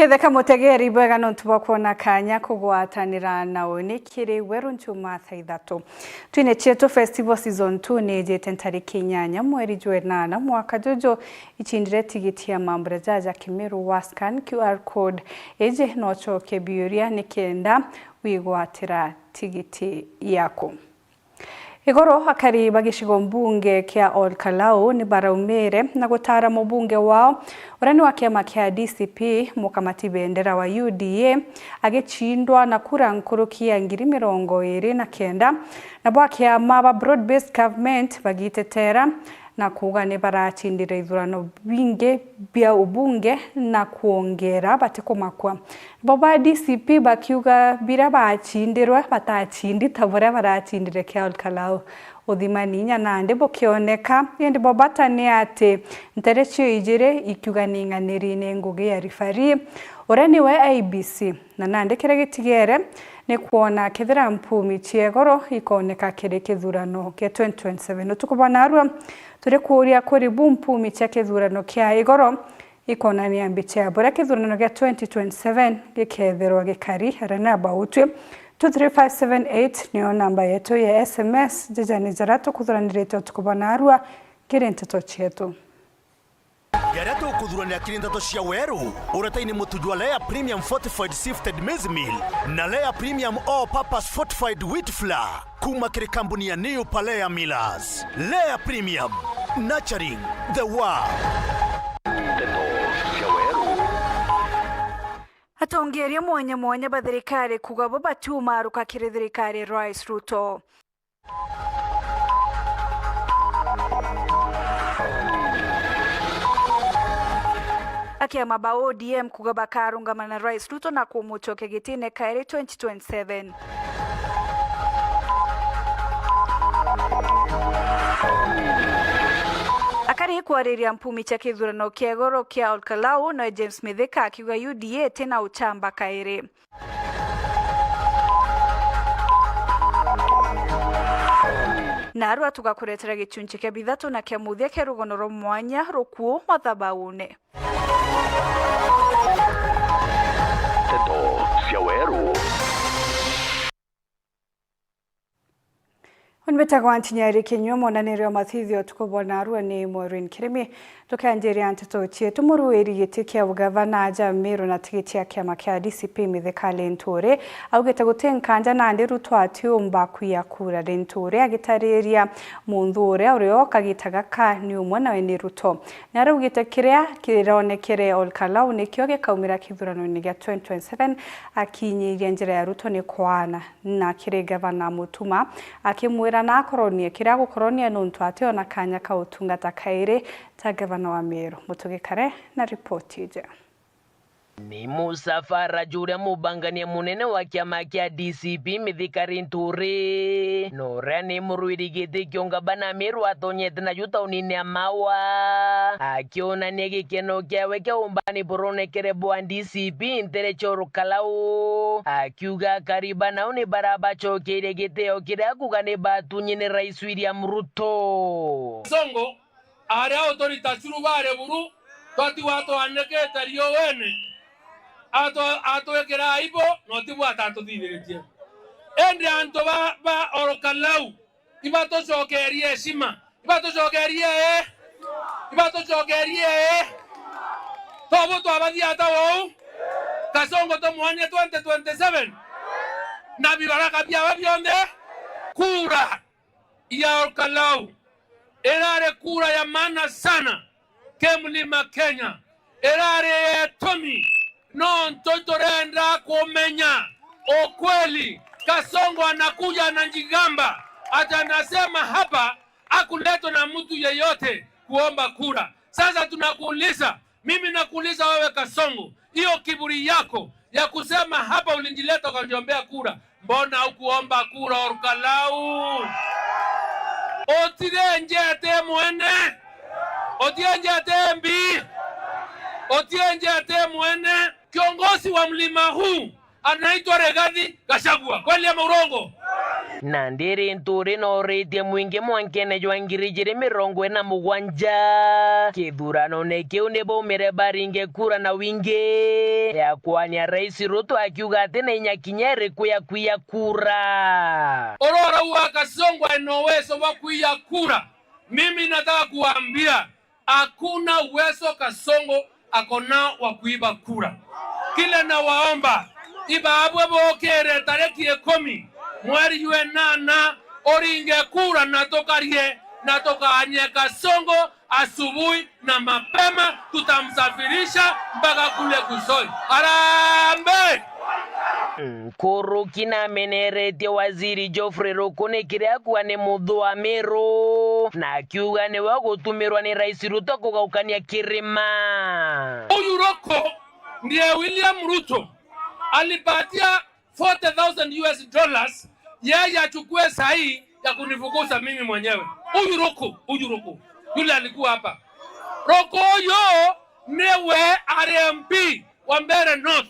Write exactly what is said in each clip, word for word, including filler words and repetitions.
Etheka mutegeri bwega nontu bwa kwona kanya kugwatanira na uni kiri Weru Njuma thaa ithatu. Twine Cietu Festival Season two ni ijite ntariki inyanya mweri jwa inana mwaka juju. Icindire tigiti ya mambura jaja Kimiru wa scan Q R code iji, no ucoke biuria nikenda wigwatira tigiti yaku. Igoro, akari ba gicigo mbunge kia Ol Kalou ni baraumire na gutara mubunge wao uria ni wa kiama kia D C P, Mukamati Bendera wa U D A, agicindwa na kura nkuruki ya ngiri mirongo iri na kenda, na bwa kiama ba Broad Based Government bagitetera na kuuga ni baracindire ithurano bingi bia ubunge na kwongera batikumakua. Bo ba D C P bakiuga biria bacindirwe batacindi ta buria baracindire kia Ol Kalou. Uthimani inya nandi bukioneka, indi bo bata ni ati ntere cio ijiri ikiuga ni ng'aniri ni ngugi ya rifari uria niwe I E B C, na nandi kiria gitigere ni kwona kethira mpumi cia igoro ikoneka kiri kithurano kia twenty twenty-seven. Utuku bwa narua turi kuuria kuri bu mpumi cia kithurano kia igoro ikonania mbicha ya buria kithurano gia twenty twenty-seven gikethirwa gikari. Arena bautwi two three five seven eight niyo namba yetu ya S M S. Jejani jaria tukuthuranirite utuku bwa narua kiri nteto cietu. Jaria tukuthuranira kiri nteto cia Weru, uretaini mutu jwa Lea Premium Fortified Sifted Maize Meal na Lea Premium All Purpose Fortified Wheat Flour. Kuma kiri kambuni ya New Palea Millers. Lea Premium, nurturing the world. Nteto cia Weru. Atongeria mwanya mwanya ba thirikari kuuga bo batiumaruka kiri thirikari ya Rais Ruto. Akiama ba O D M kuuga bakarungama na Rais Ruto na kumucokia gitine kairi twenty twenty-seven. Akari kwariria mpumi cia kithurano kia igoro kia Ol Kalou, noe James Mithika akiuga U D A itina uchamba kairi. Narua tugakuretera gicunci kia bithatu na kia muthia kia rugono rwa mwanya rukuu mathabaune. Nteto cia Weru. Uni mbitagwa Ntinyari Kinyua, monanirio mathithio utuku bwa narua ni Maureen Kirimi. Tukianjiria nteto cietu, muruiri giti kia ugavana aja Meru na tigiti ya kiama kia D C P Mithika Linturi augite guti nkanja nandi Ruto atiumba kuiya kura. Linturi agitariria munthu uria urio kagita gaka ni umwe nawe ni Ruto. Ni araugite kiria kironekere Ol Kalou nikio gikaumira kithuranoine gia twenty twenty-seven, akinyiria njira ya Ruto ni kwaana na kiri gavana Mutuma, akimwira na akoronie kiria agukoronia nontu ationa kanya ka utungata kairi ta gavana wa Meru. Mutugi Kare na ripoti iji. Ni musafara juria mubangania munene wa kiama kia D C P Mithika Linturi, na uria ni murwiri giti kia ugavana Meru atonyete naju taunine ya Maua, akionania gikeno kiawe kia umbani buronekere bwa D C P ntere cia Ol Kalou, akiuga akari ba nau ni barabacokeirie gitio kiria akuuga ni batunyi ni Rais William Ruto. Songo aria uturita curu bari buru, twatigwa twanikite riuene, atw-, atwikira aibu, na utibu atatuthithiritie. Indi antu ba, ba Ol Kalou, ibatucokerie heshima, ibatucokerie ii, ibatucokerie ii. Tobu twabathia ata wou? Kasongo tumwonie twenty twenty-seven na bibaraka biawe bionthe. Kura ya Ol Kalou irari kura ya maana sana ki Mlima Kenya, irari yetumi nontu turenda kumenya ukweli. Kasongo anakuja anajigamba ati anasema hapa hakuletwa na mtu yeyote kuomba kura. Sasa tunakuuliza, mimi nakuuliza wewe Kasongo, hiyo kiburi yako ya kusema hapa ulijileta ukaniombea kura, mbona hukuomba kura Ol Kalou? Otienje ati mwene, Otienje ati mbi, Otienje ati mwene. Kiongozi wa mlima huu anaitwa Rigathi Gachagua. Kweli ama urongo? Nandi ri Nturi nooritie mwingi mwankene jwa ngiri ijiri mirongo ina mugwanja. Kithuranone kiu ni baumire baringe kura na wingi, ya kwania Rais Ruto akiuga ati na inya kinya iriku ya kwiya kura. Urora wa Kasongo ena uwezo wa kwiya kura. Mimi nataka kuambia, hakuna uwezo Kasongo ako nao wa kuiba kura. Kile nawaomba, ibaabwe bokere tariki ikumi mweri jwa inana, uringe kura na tukarie na tukaanye Kasongo asubuhi na mapema, tutamsafirisha mpaka kule Kusoi. Harambee! Nkuruki nameneretie Waziri Geoffrey Ruku ni kiria akua ni muthu wa Meru, na akiuga niwe ugutumirwa ni Rais Ruto kugaukania kirima. Huyu Ruku ndiye William Ruto alipatia forty thousand U S dollars, yeye achukue sahi ya kunifukuza mimi mwenyewe. Huyu Ruku, huyu Ruku, yule alikuwa hapa. Ruku huyu niwe ari M P wa Mbeere North.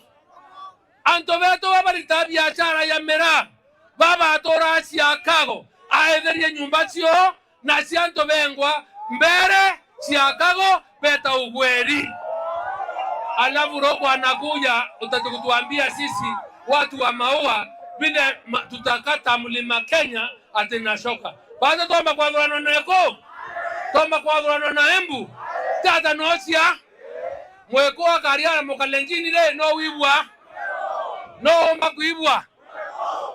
Antu betu babarita biashara ya miraa, babatura Chicago, aetherie nyumba cio na cia antu bengwa Mbeere, Chicago, beta ugweri. Alafu Ruku anakuja, utaki kutuambia sisi watu wa Maua vile ma-, tutakata mlima Kenya ati na shoka. Bado twamba kwathurana na Eku? Twamba kwathurana na Embu? Tata no cia? Mweku akaria na Mukalenjini ri, no wibua? No umba kwibua?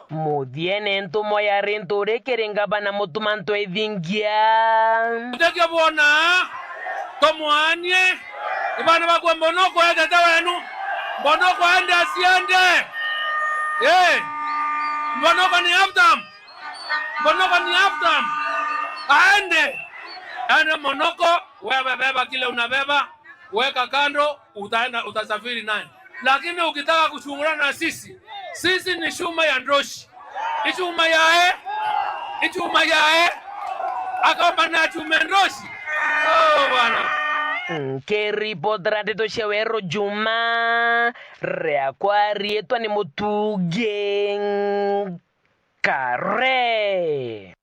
Muthiene ntumwa ya Rintu ri kiri ngavana Mutuma Ntwethingia. Utekio bwona, tumwaanie. Ibana bakwa Mbonoko etete wenu. Mbonoko aende asiende. Eh. Mbonoko ni after. Mbonoko ni after. Aende. Aende Mbonoko, wewe beba kile unabeba. Weka kando, utaenda, utasafiri naye. Lakini ukitaka kushungulana na sisi, sisi ni chuma ya ndoshi. Ichuma yae, ichuma yae, akamba na chuma ndoshi. Oh, bwana. Nkiripotera ndeto cia Weru Juma, riakwa riitwa ni Mutugi Nkare.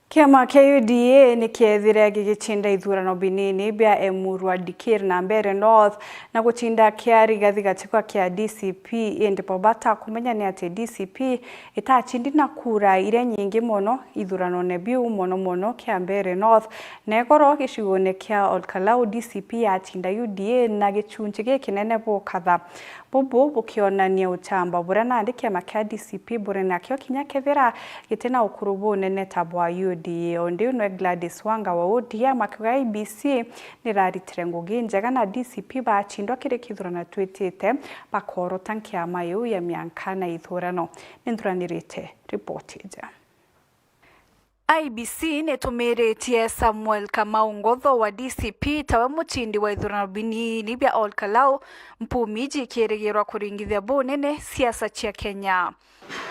Kiama kia U D A ni kiethire gigicinda ithurano binini bia Emurua Dikir na Mbeere North, na gucinda kia Rigathi Gachagua kia D C P, indi bo bata kumenya ni ati D C P itacindi na kura iria nyingi mono ithuranone biu, mono mono kia Mbeere North. Na igoro gicigone kia Olkalau, D C P yacinda U D A na gicunji gikinene bukatha. Bubu bukionania uchamba buria nandi kiama kia D C P buri nakio kinya kethira giti na ukuru bunene ta bwa U D A. O ndiu nwe Gladys Wanga wa O D M akiuga I E B C niraritire ngugi njega na D C P bacindwa kiri kithurano twitite, bakorota nkiama iu ya mianka na ithurano. Ninthuranirite ripoti ija. I E B C nitumiritie Samuel Kamau Ngotho wa D C P tawe mucindi wa ithurano binini bia Olkalau, mpumi iji ikirigirwa kuringithia bunene siasa cia Kenya.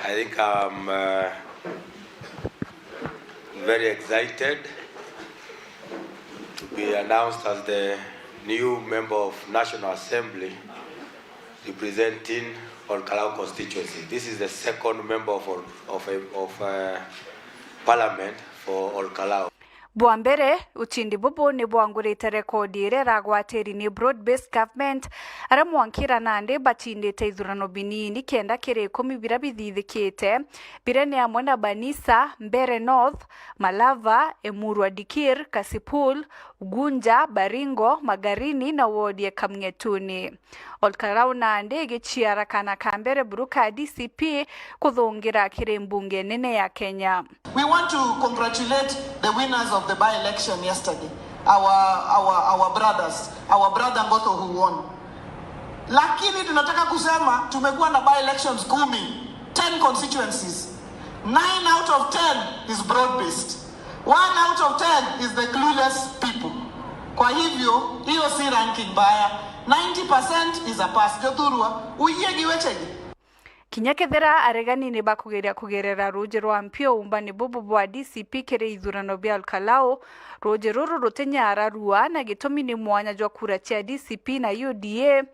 I think I'm, uh, very excited to be announced as the new member of National Assembly representing Olkalau constituency. This is the second member of, of, of, uh, parliament for Olkalau. Bwa mbere, ucindi bubu ni bwangurite rekodi iria iragwatiri ni broad-based government, aria mwankira nandi bacindite ithurano binini kenda kiri ikumi biria bithithikite, biria ni amwe na Banisa, Mbeere North, Malava, Emurua Dikir, Kasipul, Ugunja, Baringo, Magarini na wodi ya Kamngetuni. Olkalau nandi igiciara kana ka mbere buru ka D C P kuthungira kiri mbunge nene ya Kenya. We want to congratulate the winners of the by-election yesterday, our, our, our brothers, our brother Ngoto who won. Lakini tunataka kusema tumekuwa na by-elections kumi, ten constituencies. Nine out of ten is broad-based. One out of ten is the clueless people. Kwa hivyo, hiyo si ranking mbaya. Ninety percent is a pass. Jothurwa, uiye giwechegi. Kinya kethira aregani ni bakugeria kugerera ruuji rwa mpio uumbani bubu bwa D C P kiri ithurano bia Olkalau, ruuji ruru rutinyara rua na gitumi ni mwanya jwa kura cia D C P na U D A.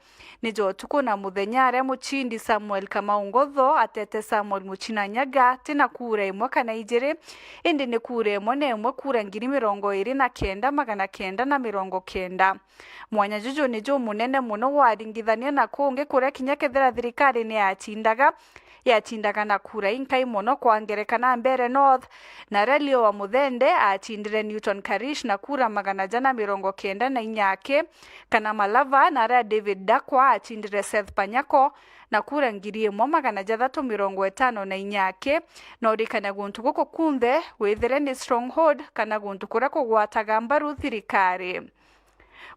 Ni ja utuku na muthenya aria mucindi Samuel Kamau Ngotho atete Samuel Muchina Nyaga ti na kura imwe kana ijiri, indi ni kura imwe na imwe kura ngiri mirongo iri na kenda magana kenda na mirongo kenda. Mwanya juju ni jumunene mono waringithania na kungi kuria kinya kethira thirikari ni yatindaga, yatindaga na kura inkai mono, kwa ngerekano Mbeere North, na aria Leo wa Muthende aatindire Newton Karish na kura magana jana mirongo kenda na inya aki, kana Malava, na aria David Dakwa aatindire Seth Panyako na kura ngiri imwe magana jathatu mirongo itano na inya aki. No urikane guntu guku kunthe withire ni stronghold kana guntu kuria kugwataga mbaru thirikari.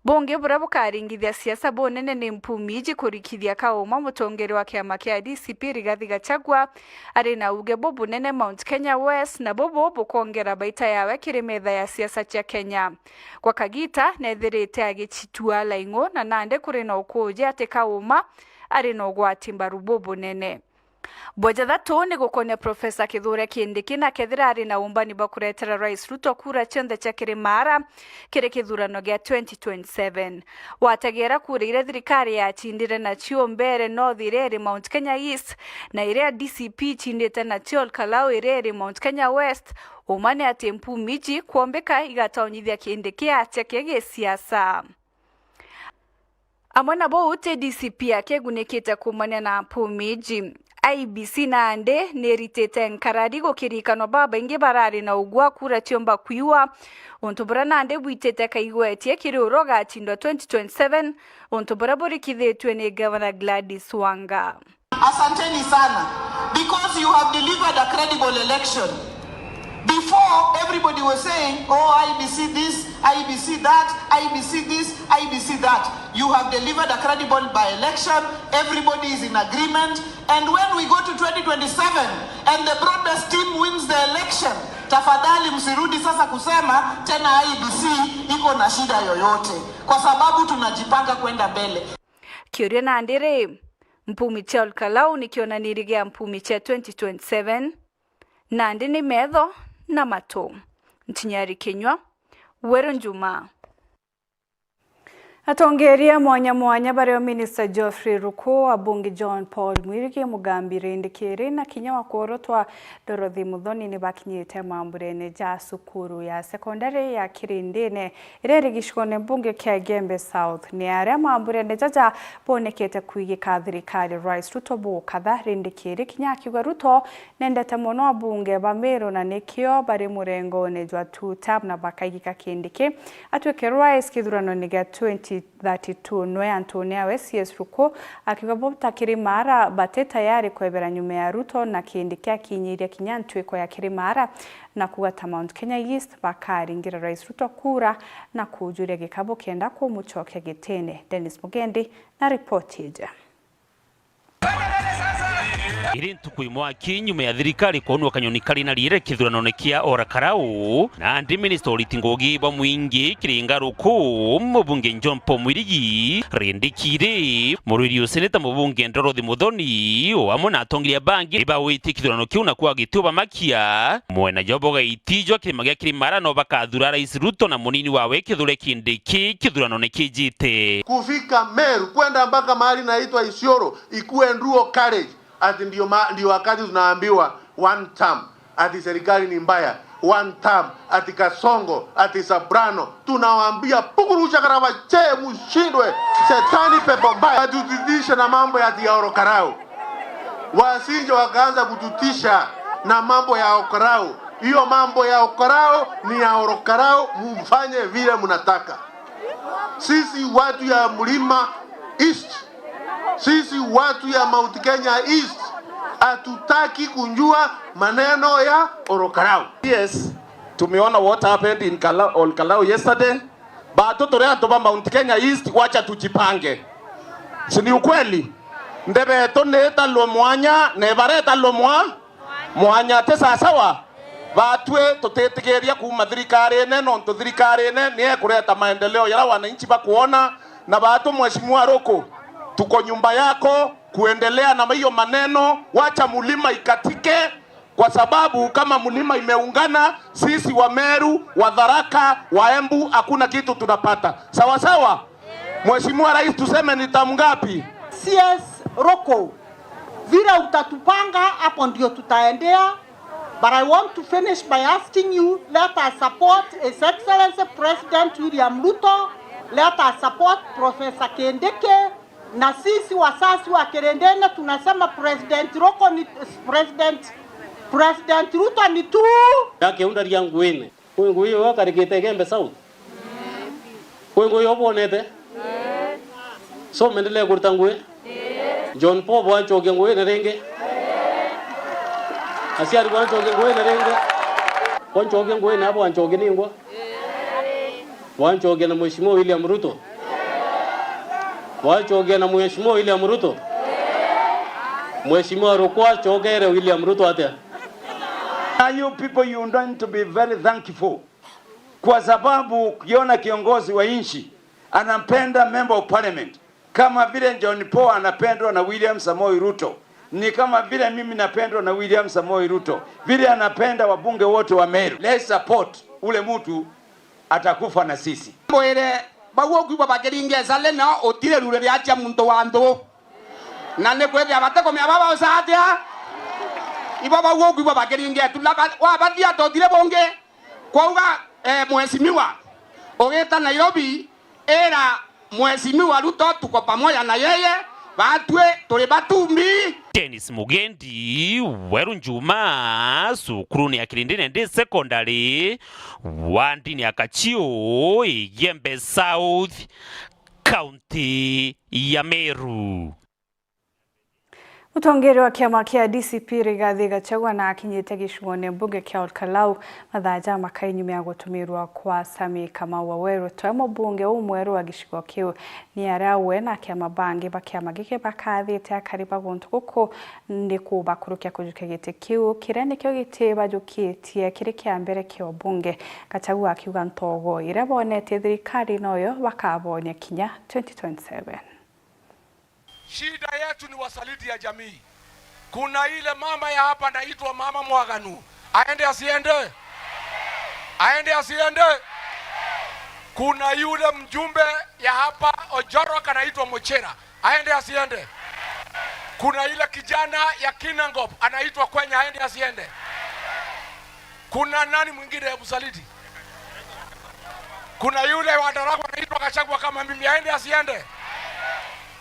Bungi buria bukaringithia siasa bunene ni Mpumi iji kurikithia Kauma, mutongeri wa kiama kia D C P Rigathi Gachagua, ari na uuge bubunene Mount Kenya West, na bubu bukongera baita yawe kiri metha ya siasa cia Kenya. Gwa kagita, nethirite agichitua laing'u, na nandi kuri na ukuuji ati Kauma ari na ugwati mbaru bubunene. Bwa jathatu ni gukonia Profesa Kithure Kindiki, na kethira ari na umbani bwa kuretera Rais Ruto kura cionthe cia kiri maara kiri kithurano gia twenty twenty-seven. Wategera kura iria thirikari yachindire nacio Mbeere North iria iri Mount Kenya East na iria D C P ichindite nacio Olkalau iria iri Mount Kenya West, uma ni ati Mpumi iji kwombika igatonyithia Kindiki atia kia gisiasa. Amwe na buu, ti D C P aki igunikite kuumania na Mpumi iji. I E B C nandi ni iritite nkarari gukirikanwa babaingi barari na ugwa kura ciomba kwiwa, untu buria nandi bwitite kaigwetie kiri uria ugachindwa twenty twenty-seven, untu buria burikithitue ni Gavana Gladys Wanga. Asanteni sana, because you have delivered a credible election. Before, everybody was saying, "Oh, I E B C this, I E B C that, I E B C this, I E B C that." You have delivered a credible by-election. Everybody is in agreement. And when we go to twenty twenty-seven and the broadest team wins the election, tafadhali msirudi sasa kusema tena I E B C iko na shida yoyote, kwa sababu tunajipanga kwenda mbele. Kiuria nandi ri, Mpumi cia Olkalau ni kionaniri gia Mpumi cia twenty twenty-seven? Nandi ni metho na matu. Ntinyari Kinyua, Weru Njuma. Atongeria mwanya mwanya bario Minista Geoffrey Ruku, abunge John Paul Mwirigi, Mugambi Rindikiri na kinya wa kworotwa Dorothy Muthoni ni bakinyite mamburene ja cukuru ya sekondari ya Kirindine iria iri gicigone mbunge kia Igembe South. Ni aria mamburene jaja bonekete kwigika thirikari Rais Ruto bukatha, Rindikiri kinya akiuga Ruto nendete mono abunge ba Meru na nikio bari murengone jwa two term na bakaigika Kindiki atwike Rais kithuranone gia twenty thirty-two. Nwe antune awe C S Ruku akiuga bo ta Kirimara bati tayari kwebera nyuma ya Ruto na Kindiki akinyiria kinya ntwiko ya Kirimara na kuuga ta Mount Kenya East bakaringira Rais Ruto kura na kujuria gikabu kenda kumucokia gitine. Dennis Mugendi na ripoti iji. Iri ntuku imwe aki nyuma ya thirikari kwonua kanyoni kari na riere kithuranone kia Ora Karau, nandi minista Oriti Ngugi bwa mwingi Kiringa Ruku, mubunge John Paul Mwirigi, Rindikiri, murwiri useneta mubunge Dorothy Muthoni, o amwe na atongeria bangi, ni bawitie kithurano kiu na kwa gitio bamakia. Mwena jwa Bogaiti jwa kirima gia Kirimara no bakathura Rais Ruto na munini wawe Kithure Kindiki kithuranone kijite. Kufika Meru, kwenda mpaka mahali naitwa Isiolo, ikuwe Nduo College, ati ndio ma-, ndio wakati tunaambiwa one term, ati serikali ni mbaya, one term, ati Kasongo, ati Soprano. Tunawaambia, pukuru chakarawa che, mshindwe, shetani pepo mbaya. Watutitishe na mambo ya ati ya Oro Karau. Wasinje wakaanza kututisha na mambo ya Oro Karau. Hiyo mambo ya Oro Karau ni ya Oro Karau, mumfanye vile mnataka. Sisi watu ya Mlima East, sisi watu ya Mount Kenya East, hatutaki kunjua maneno ya Oro Karau. Yes, tumeona what happened in Kala-, Ol Kalou yesterday. Batu turi antu ba Mount Kenya East, wacha tujipange. Si ni ukweli? Ndebe yetu ni italwo mwanya, na ibara italwo mwa-, mwanya, ti sasawa? Batwi tutitigiria kuuma thirikarine, nontu thirikarine ni ekureta maendeleo yara wananchi bakuona, na batu Mheshimiwa Ruku, Tuko nyumba yako kuendelea na hiyo maneno, wacha mlima ikatike, kwa sababu kama mlima imeungana, sisi wa Meru, wa Tharaka, wa Embu, hakuna kitu tunapata. Sawa sawa? Mheshimiwa Rais, tuseme ni term ngapi? C S Roko, vile utatupanga, hapo ndio tutaendea. But I want to finish by asking you, let us support His Excellency President William Ruto, let us support Professor Kindiki, na sisi wasasi wa Kirindini tunasema President Roko ni, President, President Ruto ni tu. Yake undaria nguine. Kwi ngui yo karikite Igembe South? Kwi ngui yo bwonete? So mwendelee kurita ngui? John Paul bwanchokia nguine ringi? Aciari bwanchokia nguine ringi? Bwanchokia nguine abo bwanchokia ningwa? Bwanchokia na Mheshimiwa William Ruto? Bwanchokia na Mheshimiwa William Ruto? Mheshimiwa Roko acokere William Ruto atia? Now you people, you need to be very thankful. Kwa sababu ukiona kiongozi wa nchi anampenda member of parliament, kama vile John Paul anapendwa na William Samoei Ruto, ni kama vile mimi napendwa na William Samoei Ruto, vile anapenda wabunge wote wa Meru. Let's support ule mtu atakufa na sisi. Mwire, bau ukwigua bakiringa isale, no utire rure riatia muntu wa nthu. Na ni kwithia batikumenya baba ucatia. Ibo bau ukwigua bakiringa itu, na ba-, wabathia totire bungi. Kwauga, eh, mheshimiwa, ugita Nairobi, ira mheshimiwa Ruto tuko pamoja na yeye, batwi turi batumbi. Dennis Mugendi, Weru Njuma, cukurune ya Kirindini Day Secondary, wandini ya Kachiu, Igembe South, kaunti ya Meru. Mutongeri wa kiama kia D C P Rigathi Gachagua na akinyite gicigoone mbunge kia Ol Kalou, mathaa ja makai nyuma ya gutumirwa kwa Sami Kamau Waweru ta mubunge umweru wa gicigo kiu. Ni aria we na akiama bangi ba kiama giki bakathite akari ba guntu guku ni kubakurukia kujukia giti kiu, kiria nikio giti bajukitie kiri kia mbere kia ubunge. Gachagua akiuga ntogo iria bonete thirikari noyo bakabonia kinya twenty twenty-seven. Shida yetu ni wasaliti ya jamii. Kuna ile mama ya hapa anaitwa Mama Mwaganu. Aende asiende? Aende asiende? Kuna yule mjumbe ya hapa Ojoro anaitwa Mochera. Aende asiende? Kuna ile kijana ya Kinangop anaitwa Kwenya. Aende asiende? Kuna nani mwingine ya msaliti? Kuna yule wa Daragwa anaitwa Gachagua kama mimi, aende asiende?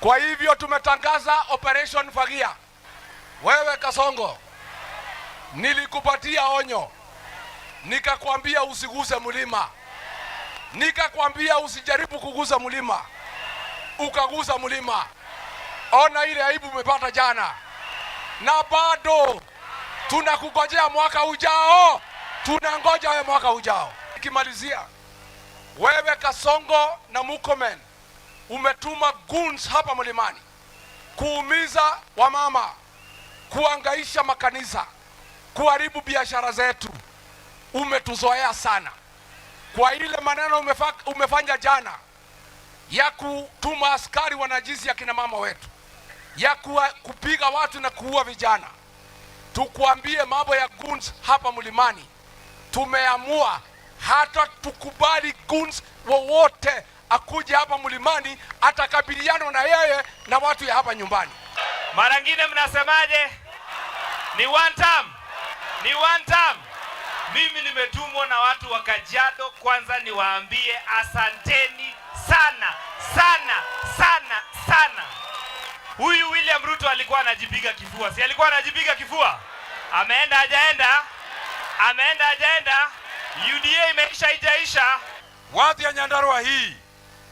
Kwa hivyo tumetangaza Operation Fagia. Wewe Kasongo, nilikupatia onyo, nikakwambia usiguse mlima, nikakwambia usijaribu kugusa mlima, ukagusa mlima. Ona ile aibu umepata jana, na bado tunakungojea mwaka ujao. Tunangoja wewe mwaka ujao. Nikimalizia, wewe Kasongo na Murkomen, umetuma goons hapa mlimani kuumiza wamama, kuangaisha makanisa, kuharibu biashara zetu. Umetuzoea sana. Kwa ile maneno umefa-, umefanya jana, ya kutuma askari wanajisi akina mama wetu, ya kuwa-, kupiga watu na kuua vijana. Tukuambie mambo ya goons hapa mlimani. Tumeamua hata tukubali goons wowote akuje hapa mlimani, atakabiliana na yeye na watu ya hapa nyumbani. Mara ngine mnasemaje? Ni one term. Ni one term. Mimi nimetumwa na watu wa Kajiado, kwanza niwaambie asanteni sana, sana, sana, sana. Huyu William Ruto alikuwa anajipiga kifua. Si alikuwa anajipiga kifua? Ameenda hajaenda? Ameenda hajaenda? U D A imeisha haijaisha? Watu ya Nyandarua hii,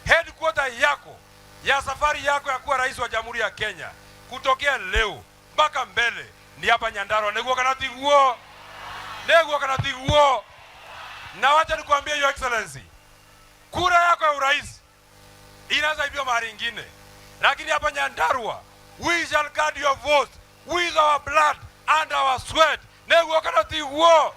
headquarter yako ya safari yako ya kuwa rais wa Jamhuri ya Kenya, kutokea leo mpaka mbele, ni hapa Nyandarua. Niguo kana tiguo? Niguo kana tiguo? Na wacha nikuambie, Your Excellency, kura yako ya urais inaweza ibiwa mahali ingine, lakini hapa Nyandarua, we shall guard your vote with our blood and our sweat. Niguo kana tiguo?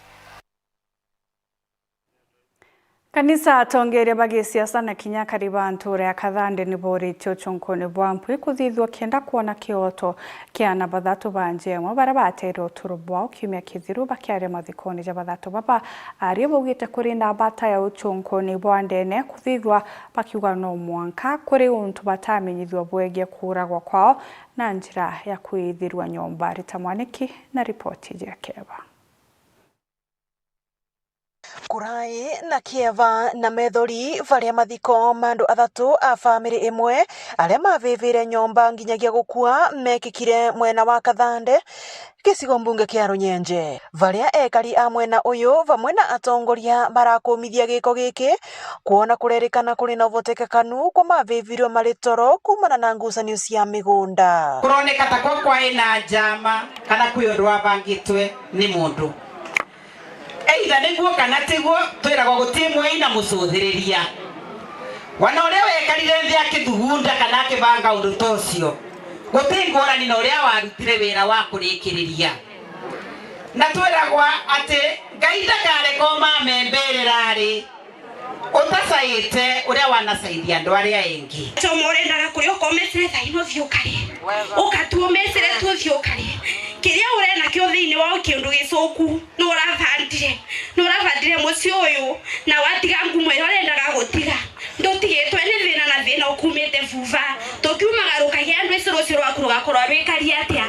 Kanisa, atongeria ba gisiasa na kinya akari ba ntuura ya Kathande ni booritie ucunkuni bwa mpwi kuthithua kenda kwona kioto kia ana bathatu ba njemwe baria bateere uturo bwao kiumia kithiru. Bakiaria mathikoni ja bathatu baba, aria baugite kuri na bata ya ucunkuni bwa ndene kuthithua, bakiuga no mwanka kuri untu batamenyithua bwegie kuuragwa kwao na njira ya kwithirua nyomba. Rita Mwaniki na ripoti ja Keba. Kurai na Kieva na Methori, varia mathiko ma andu athatu a famiri imwe aria mavivire nyomba nginyagia gukua mekikire mwena wa Kathande, gicigo mbunge kia Runyenje, varia ekari a mwena uyu vamwe na atongoria barakumithia giko giki, kwona kurerikana kuri na uvotekekanu kwa mavivirwe mari toro kumana na ngucanio cia migunda. Kuroneka ta kwa kwai na njama kana kwi undu wabangitwe ni mundu. Either niguo kana tiguo, twiragwa guti mwei na mucuthiriria. Wana uria wekarire nthi akithugunda kana akibanga undu ta ucio, guti ngurani na uria warutire wira wa kurikiriria. Na twiragwa ati Ngai ndakareka umame mbirira ri, utacaite uria wanacaithia andu aria engi. Choma urendaga kuria ukomesire thaino thiukari. Ukatua umesire tu thiukari. Kiria urenakio thiini wao kiundu gicuku. Nuravandire, nuravandire mucii uyu, na watiga ngumo iria urendaga gutiga. Ndutigitwe ni thina na thina ukumite vuva. Tukiumagarukagia ndwisi rucio rwaku rugakorwa rwikari atia?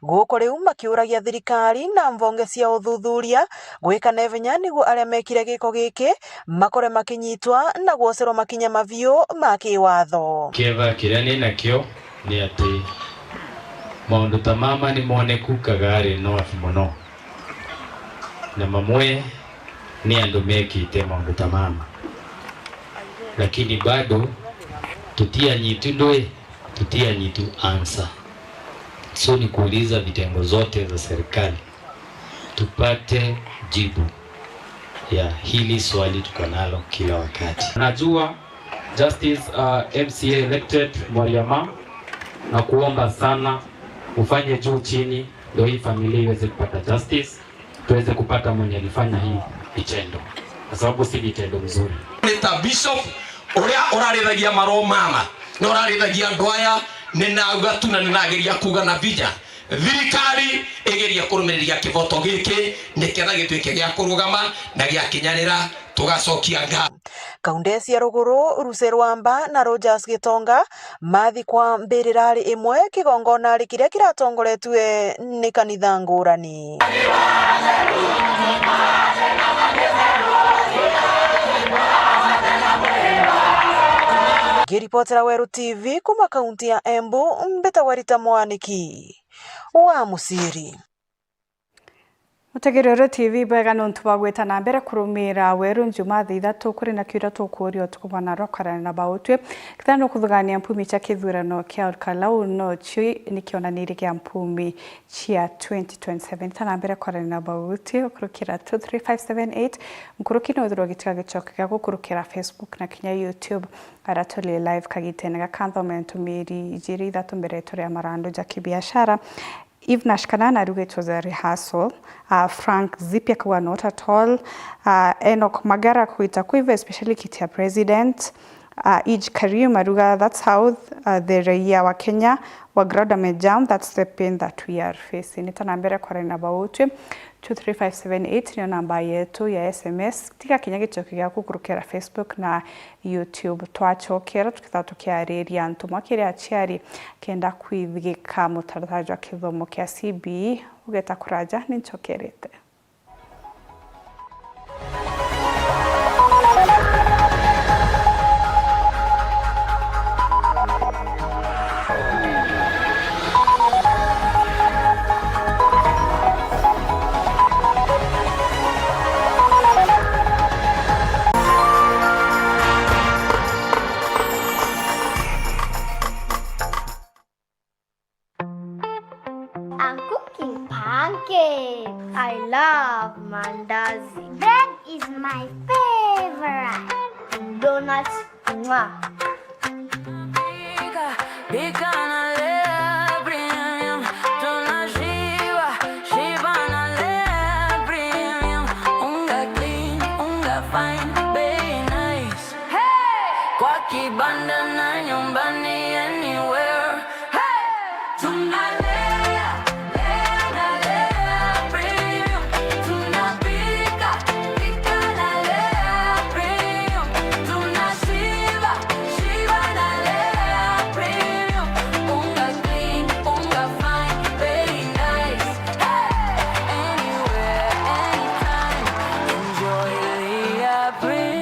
Guku riu makiuragia thirikari na mbonge cia uthuthuria gwika na ivenya niguo aria mekire giko giki makore makinyitwa na gwocerwa makinya maviu ma kiwatho. Kieva kiria ni nakio ni ati maundu ta mama ni moneku Kagari North mono. Na mamwe ni andu mekite maundu ta mama, lakini bado tutianyitu ndwi, tutianyitu answer. So ni kuuliza vitengo zote za serikali tupate jibu ya hili swali tuko nalo kila wakati. Najua Justice, uh, M C A elected Mwariama, na kuomba sana ufanye juu chini ndio hii familia iweze kupata justice, tuweze kupata mwenye alifanya hii vitendo, kwa sababu si vitendo mzuri. Ni ta bishop uria urarithagia maro mama, na urarithagia andu aya, ninauga tu na ninageria kuuga na vija, thirikari igeria kurumiriria kivoto giki niketha gituike gia kurugama na gia kinyanira, tugacokia ngatho. Kaunti cia Ruguru, Lucy Rwamba na Rogers Gitonga mathikwa mbirira ri imwe kigongonari kiria kiratongoretue ni kanitha ngurani. Ngiripotera Weru T V kuma kaunti ya Embu, mbitagwa Rita Mwaniki wa Musiri. Mutegeri Weru T V, bwega nontu bwa gwita na mbere kurumira Weru Njumaa thaa ithatu. Kuri na kiuria tukuuria utuku bwa narua kwarana na bautwi. Kethira nukuthugania mpumi cia kithurano kia Olkalau, no cio ni kionaniria kia mpumi cia twenty twenty-seven. Ita na mbere kwarana na bautwi ukurukira two three five seven eight. Nkuruki no withirwa ugitiga gicoki giaku kurukira Facebook na kinya YouTube, aria turi live kagitene gaka. Nthome ntumiri ijiri ithatu mbere turia marandu ja kibiashara. Eve Nash Kanana arauga it was a rehearsal. Uh, Frank Zipi akauga not at all. Uh, Enoch Magara akauga itakuwa hivyo, especially kiti ya president. Uh, Ij Karim arauga that's how, uh, the raia wa Kenya wa ground wamejam, that's the pain that we are facing. Ita na mbere kwarana na bautwi, two three five seven eight niyo namba yetu ya S M S. Tiga kinya gicoki giaku kurukira Facebook na YouTube. Twacokera tukethirwa tukiariria antu mwa kiri aciari kenda kwithigika mutaratara jwa kithomo kia C B E. Ugeta kuraja, ni ncokerete. I'm cooking pancakes. I love mandazi. Bread is my favorite. Donuts, mwah. Pika, pika na Lea Premium. Tunashiba, shiba na Lea Premium. Unga clean, unga fine, bei Kibanda na nyumbani, anywhere. Hey! Tunalea, lea na lea premium. Tunapika, pika na lea premium. Tunashiba, shiba na lea premium. Unga clean, unga fine, very nice. Hey! Anywhere, anytime. Enjoy Lea Premium.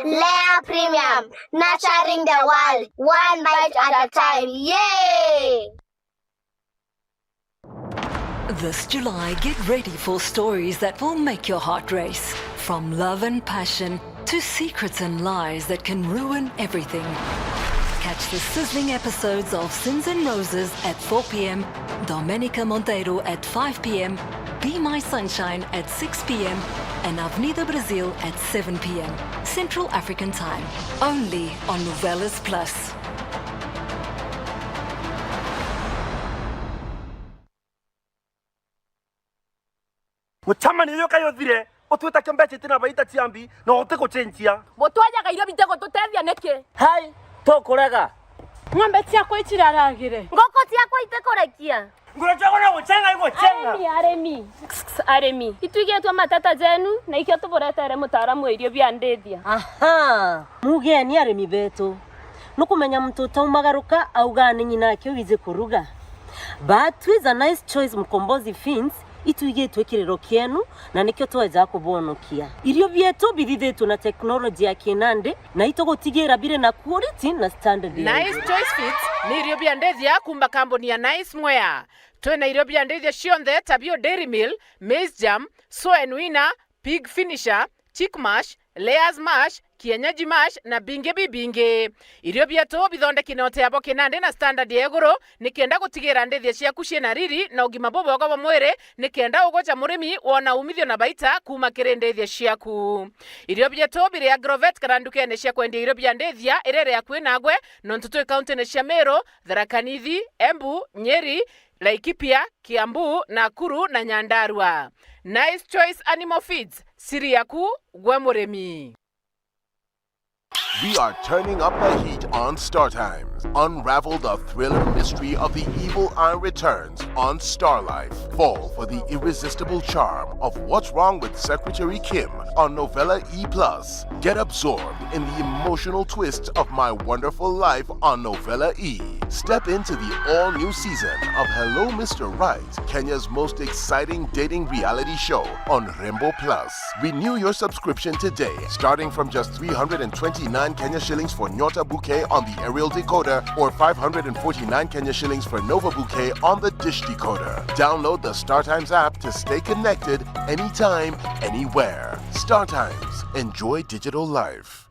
Lea Premium, nurturing the world, one bite at a time. Yay! This July, get ready for stories that will make your heart race. From love and passion to secrets and lies that can ruin everything. Catch the sizzling episodes of Sins and Roses at four p.m., Domenica Monteiro at five p.m., Be My Sunshine at six p.m., and Avenida Brasil at seven p.m. Central African Time, only on Novelas Plus. Mucemanio juju kayuthire, utwita kio mbeca itina baita cia mbi, na utigucenjia. Butwajaga irio bitigututethia niki? Hai, tukurega. Ng'ombe ciakwa iciraragire. Nguku ciakwa itikurekia. Nguru ciakwa no gucenga igucenga. Arimi, arimi. Arimi. Itwigitwe mateta jenu, na ikio tuburetere mutaaramu wa irio bia ndithia. Aha. Mugeni arimi betu. Nukumenya muntu utaumagaruka augaa ni nyina ake wiji kuruga. But with a Nice Choice Mkombozi Feeds, itwigitwe kiriro kienu, na nikio tweja kubonokia. Irio bietu bithithitwe na teknoloji ya kinandi, na itugutigira biri na quality na standard ya Nice iguru. Choice Feeds ni irio bia ndithia kuuma kambuni ya Nice Mwea. Twina irio bia ndithia cionthe ta bio Dairy Meal, Maize Germ, Soen Winner, Pig Finisher, Chick Mash, Layers Mash, Kienyeji Mash na bingi bibingi. Irio bietu bithondeki na uteabo kinandi na standard ya iguru, nikenda gutigira ndithia ciaku ciina riri na ugima bubwega bwa mwiri, nikenda ugoja murimi wona umithio na baita kuuma kiri ndithia ciaku. Irio bietu biri Agrovet kana ndukene cia kwendia irio bia ndithia iria iri akui nagwe, nontu twi kauntine cia Meru, Tharaka Nithi, Embu, Nyeri, Laikipia, Kiambu, Nakuru na Nyandarua. Nice Choice Animal Feeds, siri yaku gwe murimi. We are turning up the heat on Star Times. Unravel the thriller mystery of the evil eye returns on Star Life. Fall for the irresistible charm of What's Wrong with Secretary Kim on Novella E plus. Get absorbed in the emotional twists of My Wonderful Life on Novella E. Step into the all-new season of Hello Mister Right, Kenya's most exciting dating reality show on Rembo Plus. Renew your subscription today, starting from just three hundred and twenty-nine Kenya shillings for Nyota Bouquet on the aerial decoder or five hundred and forty-nine Kenya shillings for Nova Bouquet on the dish decoder. Download the StarTimes app to stay connected anytime, anywhere. StarTimes. Enjoy digital life.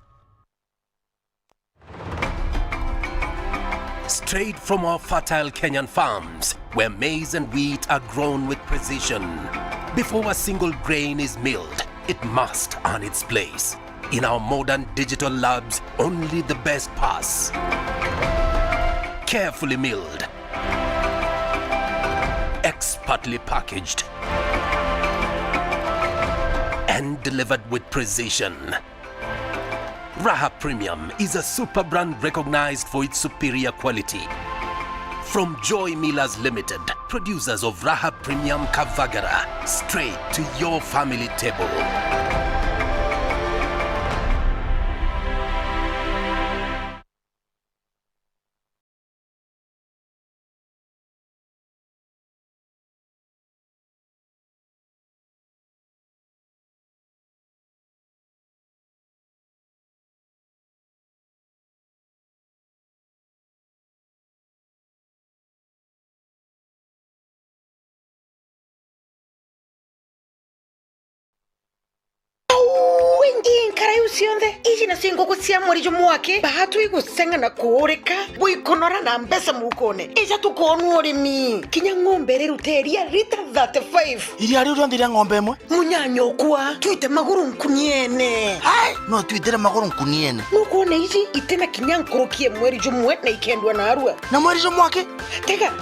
Straight from our fertile Kenyan farms, where maize and wheat are grown with precision. Before a single grain is milled, it must earn its place. In our modern digital labs, only the best pass. Carefully milled, expertly packaged, and delivered with precision. Raha Premium is a super brand recognized for its superior quality. From Joy Millers Limited, producers of Raha Premium Kavagara, straight to your family table. Uu, ingi nkara iu cionthe, iji nacio nguku cia mweri jumwe aki, baatwi gusenga na kuurika, bwikunora na mbeca mukone. Ija tukoonua urimi. Kinya ng'ombe iriruta iria lita thirty-five. Iria riu rionthe ria ng'ombe imwe? Munyanya ukwa, twite maguru nkuniene. Hai! No twitire maguru nkuniene. Nukwona iji itina kinya nkuruki ya mweri jumwe na ikendwa narua. Na mweri jumwe aki? Tega.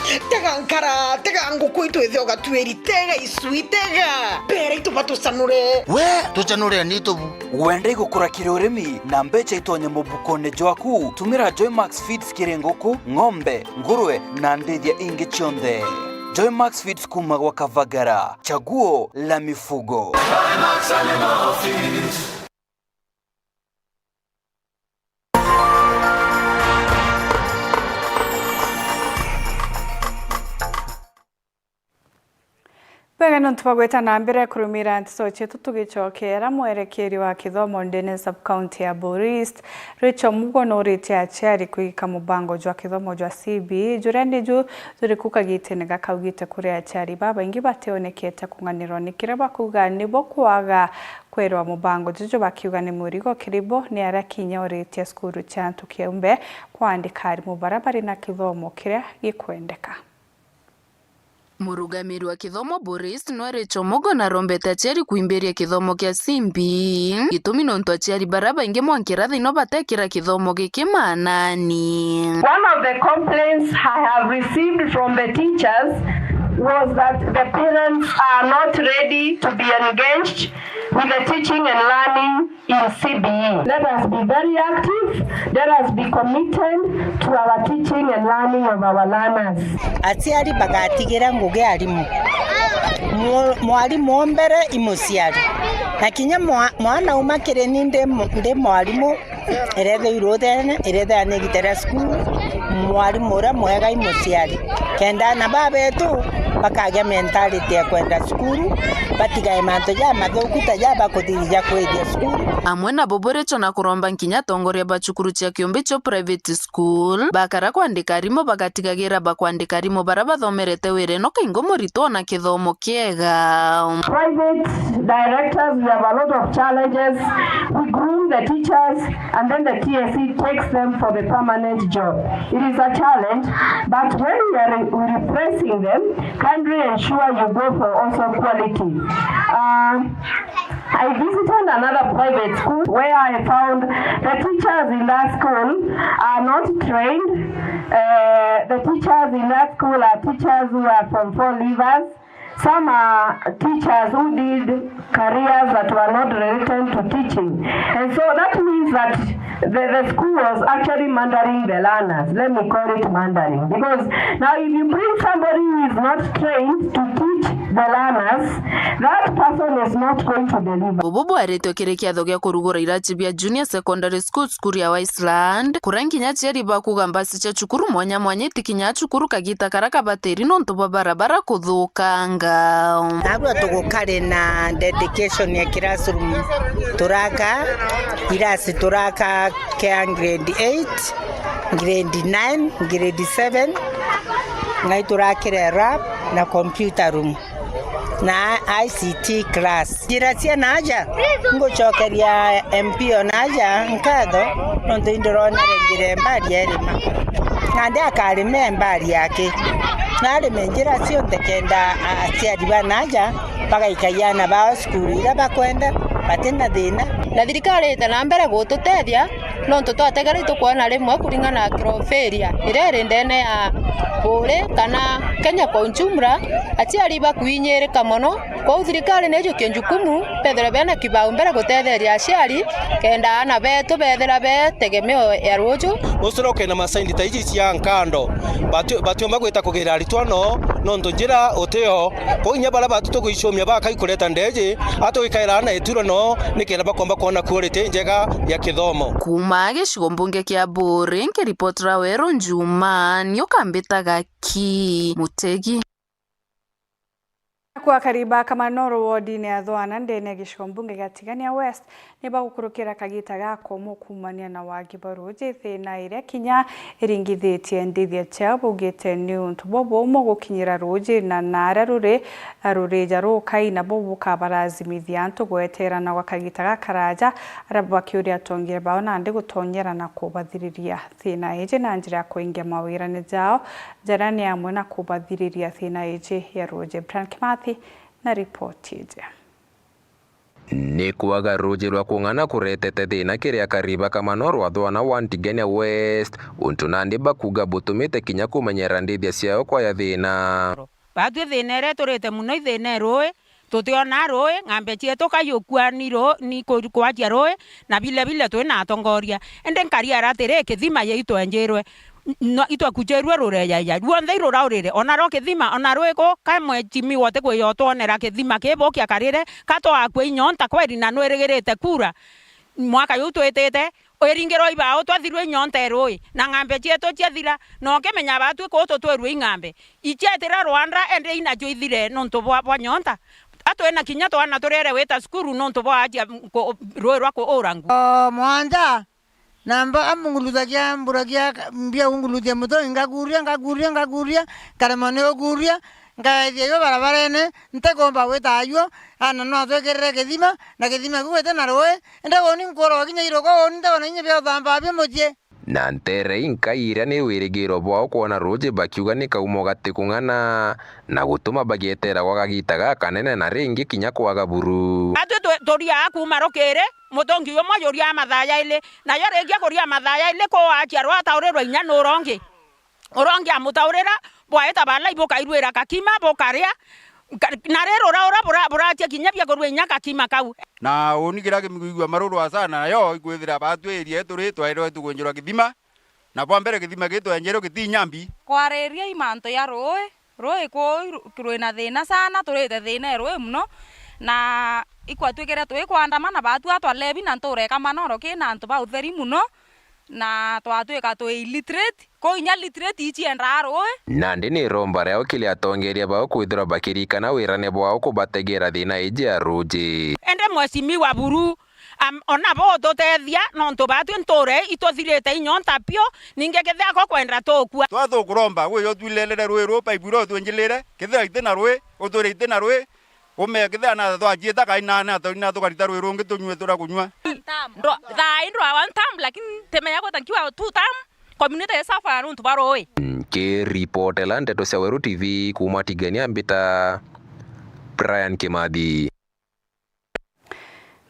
Tega nkara, tega nguku itu ithe ugatuiri, tega icui, tega. Mbere itu batucanure. We, tucanure ni tubu. Wenda igukura kiri urimi na mbeca itonye mubukone jwaku, tumira Joymax Feeds kiri nguku, ng'ombe, ngurwe na ndithia ingi cionthe. Joymax Feeds kuma gwa Kavagara, chaguo la mifugo. Bwega nontu bwa gwita na mbere kurumira nteto cietu, tugicokera mwerekeri wa kithomo ndene sub-county ya Buuri East, Rachel Mugo, nuritie aciari kwigika mubango jwa kithomo jwa C B E, juria niju juri ku kagitene gaka, augite kuri aciari babaingi bationekete kung'anirwa ni kiria bakuuga nibo kwaga kwerwa mubango juju, bakiuga ni murigo kiri bo, ni aria kinya uritie cukuru cia antu kiumbe kwandika arimu baria bari na kithomo kiria gikwendeka. Murugamiri wa kithomo Buuri East nwe Rachel Mugo narombete aciari kwimbiria kithomo kia C B E. Gitumi nontu aciari baria baingi mwa nkirathi no batekira kithomo giki maanani. One of the complaints I have received from the teachers was that the parents are not ready to be engaged with the teaching and learning in C B E. Let us be very active. Let us be committed to our teaching and learning of our learners. Aciari bagatigira ngugi arimu. Mwa-, mwarimu o mbere i muciari. Na kinya mwa-, mwana uma kiri ni ndi mu-, ndi mwarimu, irethe iruthene, irethe anigitera cukuru, mwarimu uria mwega i muciari. Kenda ana babetu bakagia mentality ya kwenda cukuru, batigae mantu ja mathuku ta ja bakuthithia kwithia cukuru. Amwe nabo Buuri East na kuromba nkinya atongoria ba cukuru cia kiumbi cio private school bakara kwandika arimu, bagatigagira bakwandika arimu baria bathomerete wira ino kaingi muritwa ona kithomo kiega. Private directors, we have a lot of challenges. We groom the teachers, and then the T S C takes them for the permanent job. It is a challenge, but when we are re-, replacing them, kindly ensure you go for also quality. Um, I visited another private school where I found the teachers in that school are not trained. Uh, the teachers in that school are teachers who are from four leavers. Some are teachers who did careers that were not related to teaching. And so that means that the, the school was actually murdering the learners. Let me call it murdering. Because now if you bring somebody who is not trained to teach the learners, that person is not going to deliver. Bubu bwaritwe kiri kiatho gia kurugura iraci bia Junior Secondary School, cukuru ya Wiseland, kuria nginya aciari bakuga mbasi cia cukuru mwanya mwanya itikinya cukuru kagita karia kabatiri nontu bwa barabara kuthukanga. Narua tugukari na dedication ya classroom turaka, irasi turaka kia grade eight, grade nine, grade seven, ngai turakire lab na computer room na I C T class. Njira cia naaja, ngucokeria M P o naaja nkatho, nontu indironere njira e mbari ya irima. Nandi akarime mbari yake. Na arime njira cionthe kenda aciari ba naaja bagaikagia aana bao cukuru iria bakwenda, batina thina. Na thirikari ite na mbere gututethia, nontu twategereire tukwona rimwe kuringana na criteria iria iri ndene ya Buuri kana Kenya kwa ujumla, aciari bakuinyirika mono. Kwou thirikari ni ijukie njukumu bethirwe bena kibaumbele gutetheria aciari, kenda aana betu bethira be tegemeo ya ruuju. Ucura ukena masaindi ta iji cia nkando, bati-, batiumba gwita kugira aritwa no, nontu njira utio. Kwou inya baria batu tuguicumia bakai kureta ndeji, atugikaira aana ituro no, nikenda bakomba kwona quality njega ya kithomo. Kuuma gicigo mbunge kia Buuri, nkiripotera Weru Njuma, ni ukambitaga ki Mutegi. Akuu a Kariba Kamanoro wodine ya Thwana ndene ya gicigo mbunge gia Tigania West ni bagukurukira kagita ga komu kuumania na wagi bwa ruuji, thina iria kinya iringithitie ndithia ciao, baugite ni untu bubumwe gukinyira ruuji na naria ruri rurija rukai, nabo bukabarazimithia antu gweterana gwa kagita gakaraja, aria bakiuria atongeria bao nandi gutonyera na kubathiriria thina iji na njira ya kuingia mawirane jao jaria ni amwe na kubathiriria thina iji ya ruuji. Brian Kimathi na ripoti iji. Ni kwaga ruuji rwa kung'ana kuretete thiina kiri akari ba Kamano rwa Thwana wa Ntigania West, untu nandi bakuuga butumite kinya kumenyera ndithia ciao kwaya thiina. Baatwi thiina iria iturite mono i thiina i ruui, tutiona ruui, ng'ambe cietu kayukua ni ruu-, ni ku-, kwacia ruui, na bile bile twi na atongoria. Indi nkariara atiri, kithima ye itwenjirwe, n-, no, itwakucirue rureejaija, ruonthe i ruraurire, ona rwo kithima, ona rwiku, ka mwechimiwa utikwija utwonera kithima kibukia karire, ka twakua inyonta kweri na nwirigirite kuura mwaka juu twitite, iringirwa ibao twathirue inyonta i ruui, na ng'ambe cietu ciathira, na ukimenya baatwi kuu tutwirue i ng'ambe. Icietira rwanda, indi inacio ithire nontu bwa, bwa nyonta. A twina kinya twana turiere wita cukuru nontu bwa acia ku-, ruui rwa kuura ngu. O mwanja, na mba-, amunguluthagia, mburagia ka-, mbia unguluthia muto, ngakuria, ngakuria, ngakuria, nkaremwa ni ukuria, ngaethia yo barabarene, ntikumba gwita ayo, ana no twikirire kithima, na kithima kiu giti na ruui, indi uni nkworoa kinya iruko, uni ntiona inya bia uthamba bio mucii. Na nteere inkai iria ni wirigiro bwao kwona ruuji bakiuga ni kaumo gati kung'ana, na gutuma bagieteera gwa kagiita gakanene na ringi kinya kwaga buru. Atwi twe-, turiaa kuuma rukiri, mutungi jumwe juria mathaa jaili, najo ringi kuria mathaa jaili, kuu acia rwataurirwa inya nurongi. Urongi amutaurira, bwaita balai bukairwira kakima, bukaria, Nka-, na ri ruraura bura-, buratia kinya bia kurua inya gakima kau. Na uni kiria kimiguigua maruru asana, nayo ikwithira baatwi iria turi twairwe tukunjirwa kithima, na bwa mbere kithima gii twenjerwe giti inya mbi. Kwariria i mantu ya ruui, ruui kuu ru-, rwina thiina sana, turite thiina i ruui mono, na ikwatwikire twi kwandamana baatwi atwalebi na ntuura i Kamano ru kina antu ba utheri mono, na twatwika twi illiterate. Kuu inya literature iciendaa ruui. Nandi ni iromba riao kiri atongeria bao kwithirwa bakirikana wirane bwao kubategera thiina iji ya ruuji. Indi mweshimiwa buru, am-, ona bo ututethia, nontu baatwi ntuura ii ituthirite inyonta piu, ningi kethira ko kwenda tukua. Twa tukuromba, gwi yo twilelere ruui ruu, paipu iria utwinjilire, kethira iti na ruui, utwire iti na ruui, Ume kethira na twaciita kai na, na, na tukarita ruui rungi tunyue turia kunyua. Ndwa-, thaa ii ndwa one term, lakini ntimenya gwita nkiwa two term, community i suffer nontu bwa ruui. Nkiripotela ndeto cia Weru T V kuuma Tigania, mbita Brian Kimathi.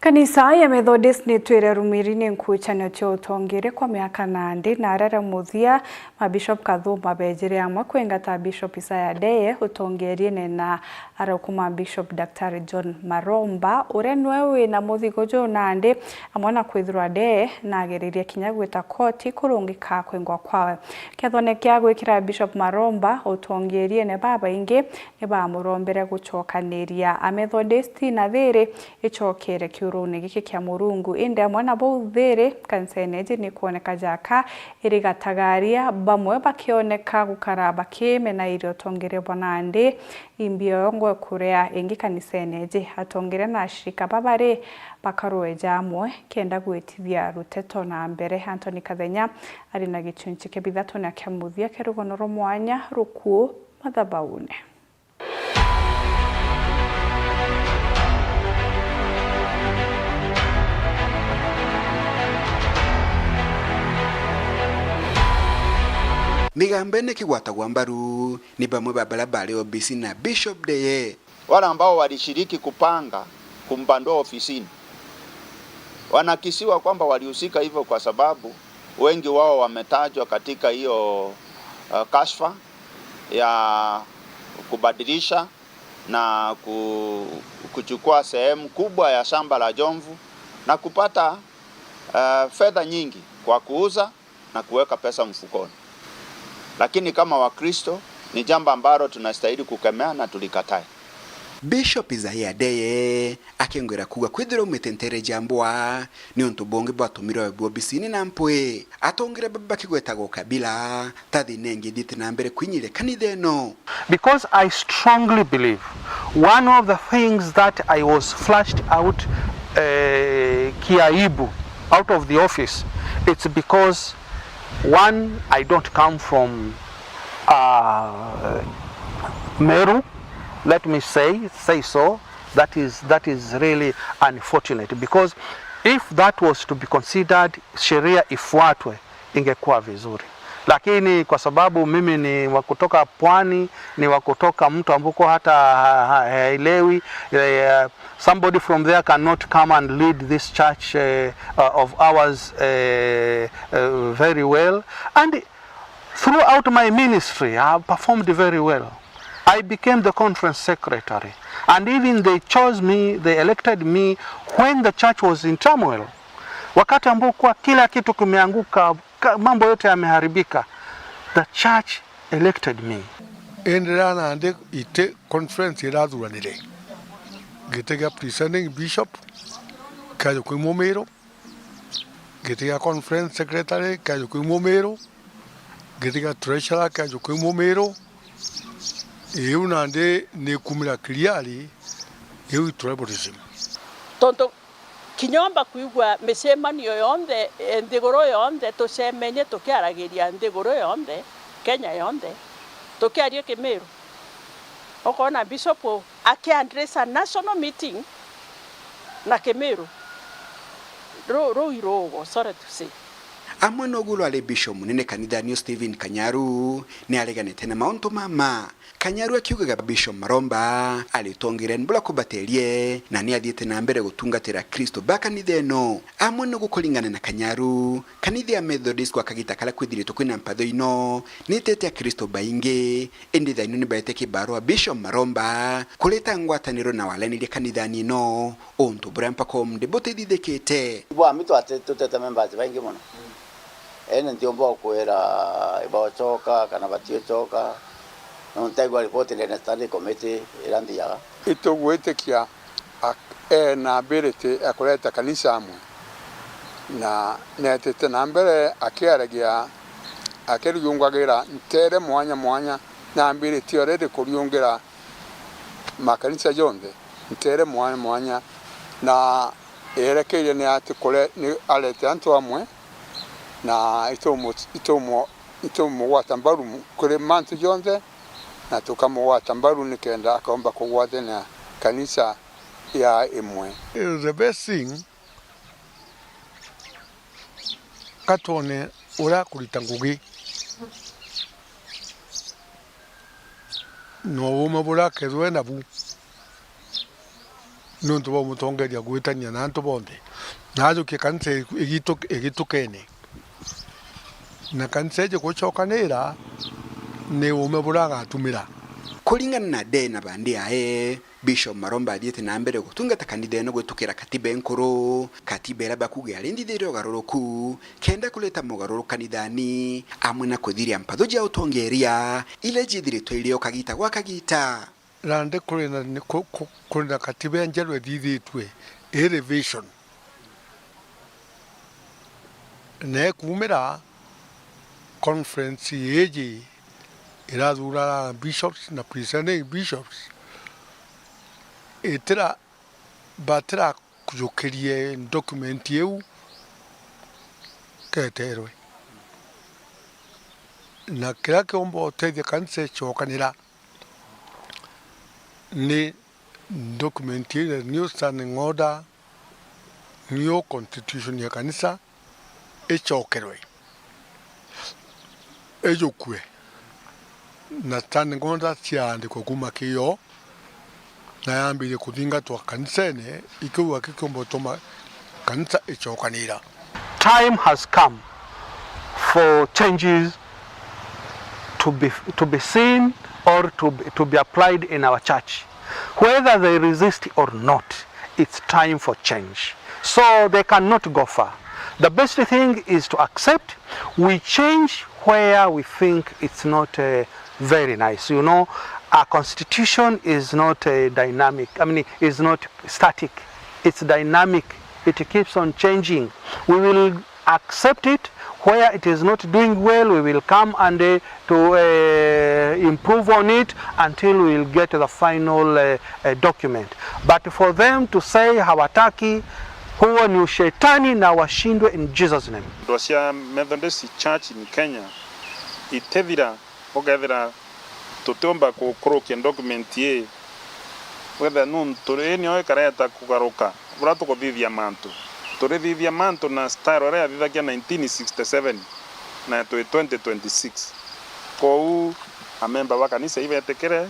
Kanisa ya Methodist nitwire rumiri ni nkuchanio cia utongeria kwa miaka nandi, na aria ria muthia, Mabishop Kathuma beejire amwe kwingata Bishop Isaiah Ndeye utongeeriene na araukuma Bishop Daktari John Maromba, uria niwe wina muthigo juu nandi, amwe na kwithirwa Ndeye naageririe kinya gwita koti kurungika kwingwa kwawe. Kethone kia gwikira Bishop Maromba utongeeriene, babaingi ni baamurombere gucokaniria Amethodisti na thiri icokere kiuruune giki kia Murungu. Indi amwe na bau, thiri kanisene iji nikwoneka jaka iri gatagaria, bamwe bakioneka gukara bakimenairia utongeria bwa nandi, imbio ngwe kuria ingi kanisene iji. Atongeria na ashirika baba ri bakarweja amwe kenda gwitithia ruteto na mbere. Anthony Kathenya ari na gichunchi kia bithatu na kia muthia kia rugono rwa mwanya rukuu mathabaune. Migambene kigwatagwa mbaru ni bamwe ba baria bari obisi na Bishop Ndeye. Wale ambao walishiriki kupanga kumbandua ofisini wanakisiwa kwamba walihusika hivyo kwa sababu wengi wao wametajwa katika hiyo, uh, kashfa ya kubadilisha na ku-, kuchukua sehemu kubwa ya shamba la Jomvu na kupata, eh, fedha nyingi kwa kuuza na kuweka pesa mfukoni. Lakini kama Wakristo, ni jambo ambalo tunastahili kukemea na tulikatae. Bishop Isaiah Ndeye akengwira kuuga kwithirwa aumite nteere ja mbwa, niuntu bungi bwatumirwe bwobisini na mpwi. Atongere baba bakigwetaga ukabila, ta thina ingi ithiite na mbere kwinyiria kanitha ino. Because I strongly believe one of the things that I was flushed out, eh, kiaibu out of the office, it's because, one, I don't come from, uh, Meru, let me say, say so. That is, that is really unfortunate, because if that was to be considered, sheria ifuatwe, ingekuwa vizuri. Lakini kwa sababu mimi ni wa kutoka pwani, ni wa kutoka mtu ambuko hata ha-, ha-, haelewi, eh, somebody from there cannot come and lead this church, eh, uh, of ours, eh, uh, very well. And throughout my ministry, I have performed very well. I became the conference secretary, and even they chose me, they elected me when the church was in turmoil. Wakati ambao kwa kila kitu kimeanguka, ka-, mambo yote yameharibika, the church elected me. Indi riria nandi iti conference irathuranire, giti gia presiding bishop kiaja kwi Mumiru, giti gia conference secretary kiaja kwi Mumiru, giti gia treasurer kiaja kwi Mumiru. Iu nandi nikumira clearly, iu i tribalism. Tontu kinya omba kwigua micemanio yonthe, eh, nthiguru yonthe, tucemenye tukiaragiria nthiguru yonthe, Kenya yonthe, tukiaria Kimiru. Ukoona bishop akiaddress a national meeting na Kimiru. Ru-, ruu iruugo, sorry to say. Amwe nogu rwari Bishop munene kanithani uu Stephen Kanyaru, ni areganite na mauntu mama. Kanyaru akiugaga Bishop Maromba ari utongeria ni buria kubaterie, na ni athiite na mbere gutungatira Akristo ba kanitha ino. Amwe nogu kuringana na Kanyaru, kanitha ya Methodist gwa kagita karia kwithiritwe kwina mpatho ino, ni itete Akristo baingi, indi thaino ni baete kibarua Bishop Maromba kureta ngwataniro na walaniria kanithani ino, untu buria mpaka umunthi butithithikite. Bwami twate-, tutete members baingi mono. Ene ntiumba gukwira ibagucoka kana batiucoka, nontu ntaigua report ndene standing committee iria nthiaga. Itugwitikia ak-, ena ability ya kureta kanisa amwe, na netete na mbere akiaragia, akiriungagira ntere mwanya mwanya, na ability already kuriungira makanisa jonthe ntere mwanya mwanya, na erekeire ni ati kure-, ni arete antu amwe, na itumu-, itumu-, itumugwata mbaru kuri mantu jonthe, na tukamugwata mbaru nikenda akomba kugwathania kanisa ya imwe. The best thing, ka twone uria akurita ngugi, na uume buria akethirwa e nabu, niuntu bwa umutongeria gwitania na antu bonthe, na ajukie kanisa igitu-, igitukene, na kanisa iji gucokanira ni uume buria agatumira. Kuringana na Dena bandi ae, Bishop Maromba athiite na mbere gutungata kanitha ino gwitukira katiba inkuru, katiba iria bakuuga yari nthithirie ugaruruku, kenda kureta mugaruruku kanithani, amwe na kuthiria mpatho cia utongeria iria ciithiritwe irio kagita gwa kagita. Nandi kuri na, ni, ku-, ku-, kuri na katiba injeru ithithitue, i revision. Na ikuumira conference iiji irathura bishops na presiding bishops, itira-, batirakujukirie document iu keterwe. Na kiria kiumba utethia kanisa icokanira ni document iu, new standing order, new constitution ya kanisa icokerwe, ijukue, na standing order ciaandikwa kuuma kiyo, na yambirie kuthingatwa kanisene, ikiu akikiumba utuma kanisa icokanira. Time has come for changes to be, to be seen or to be, to be applied in our church. Whether they resist or not, it's time for change. So they cannot go far. The best thing is to accept, we change where we think it's not, uh, very nice. You know, a constitution is not, uh, dynamic, I mean, is not static. It's dynamic. It keeps on changing. We will accept it. Where it is not doing well, we will come and, uh, to, uh, improve on it until we will get the final, uh, uh, document. But for them to say hawataki, huo ni ushetani na washindwe in Jesus' name. Ndwa cia Methodist Church in Kenya itethira ukethira tutiumba gukurukia document ii, wethira nuntu ii nio ikareta kugaruka buria tukuthithia mantu. Turithithia mantu na style iria yathithagia nineteen sixty-seven. Na twi twenty twenty-six. Kwoou amemba ba kanisa ibetikire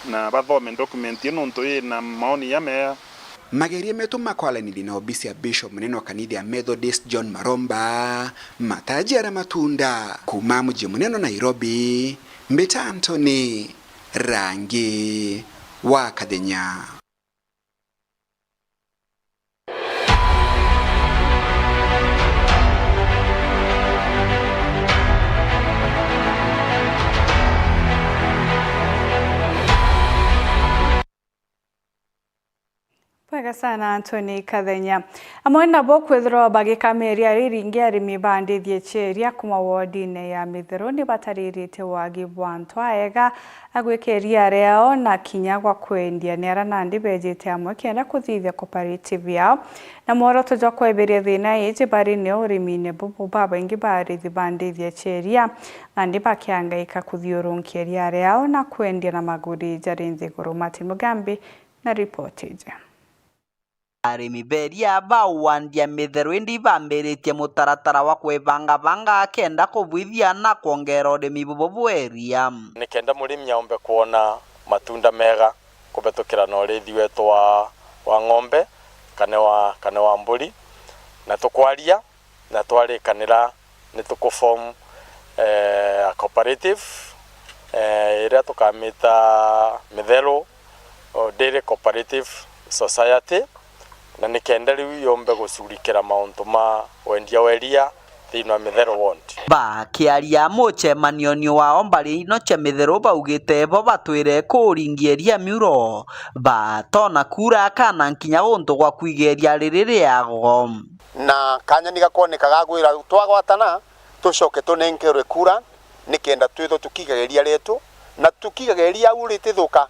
na bathome document ii nontu ii na maoni jamea. Mageria metu ma kwaranithia na obisi ya Bishop munene wa kanitha ya Methodist John Maromba matajiara matunda. Kuuma muji munene wa Nairobi, mbita Anthony Rangi wa Kathenya. Bwega sana, Anthony Kathenya. Amwe nabo kwithirwa bagikama iria riringi, arimi ba ndithi cia iria kuma wodine ya Mitheru ni bataririte wagi bwa antu aega a gwika iria riao na kinya gwa kwendia. Ni ara nandi bejite amwe kenda kuthithia cooperative yao na mworoto jwa kweberia thina iji bari nio urimine bubu. Babaingi ba arithi ba ndithi cia iria nandi bakiangaika kuthiurunkia iria riao na kwendia na maguri jari nthiguru. Martin Mugambi na ripoti iji. Arimi ba iria ba wandi ya Mitheru indi ibambiritie mutaratara wa kwibangabanga kenda kubwithia na kwongera urimi bubu bwa iria. Ni kenda murimi aumbe kwona matunda mega kubetukira na urithi wetu wa, wa ng'ombe, kana wa, kana wa mburi, na tukwaria na twarikanira ni tukuform, eh, a cooperative, eh, iria tukamita Mitheru, oh, Dairy Cooperative Society, na ni kenda riu yombe gucurikira mauntu ma wendia wa iria thiini wa Mitheru ward. Bakiaria mucemanioni wao mbari ino cia Mitheru, baugite bo batwire kuringia iria miuro, batona kura kana nkinya guntu gwa kwiga iria riri riago. Na kanya ni gakwoneka ga gwira twagwatana, tucoke tunenkerwe kura, nikenda twithwe tukigaga iria rietu, na tukigaga iria au ritithuka,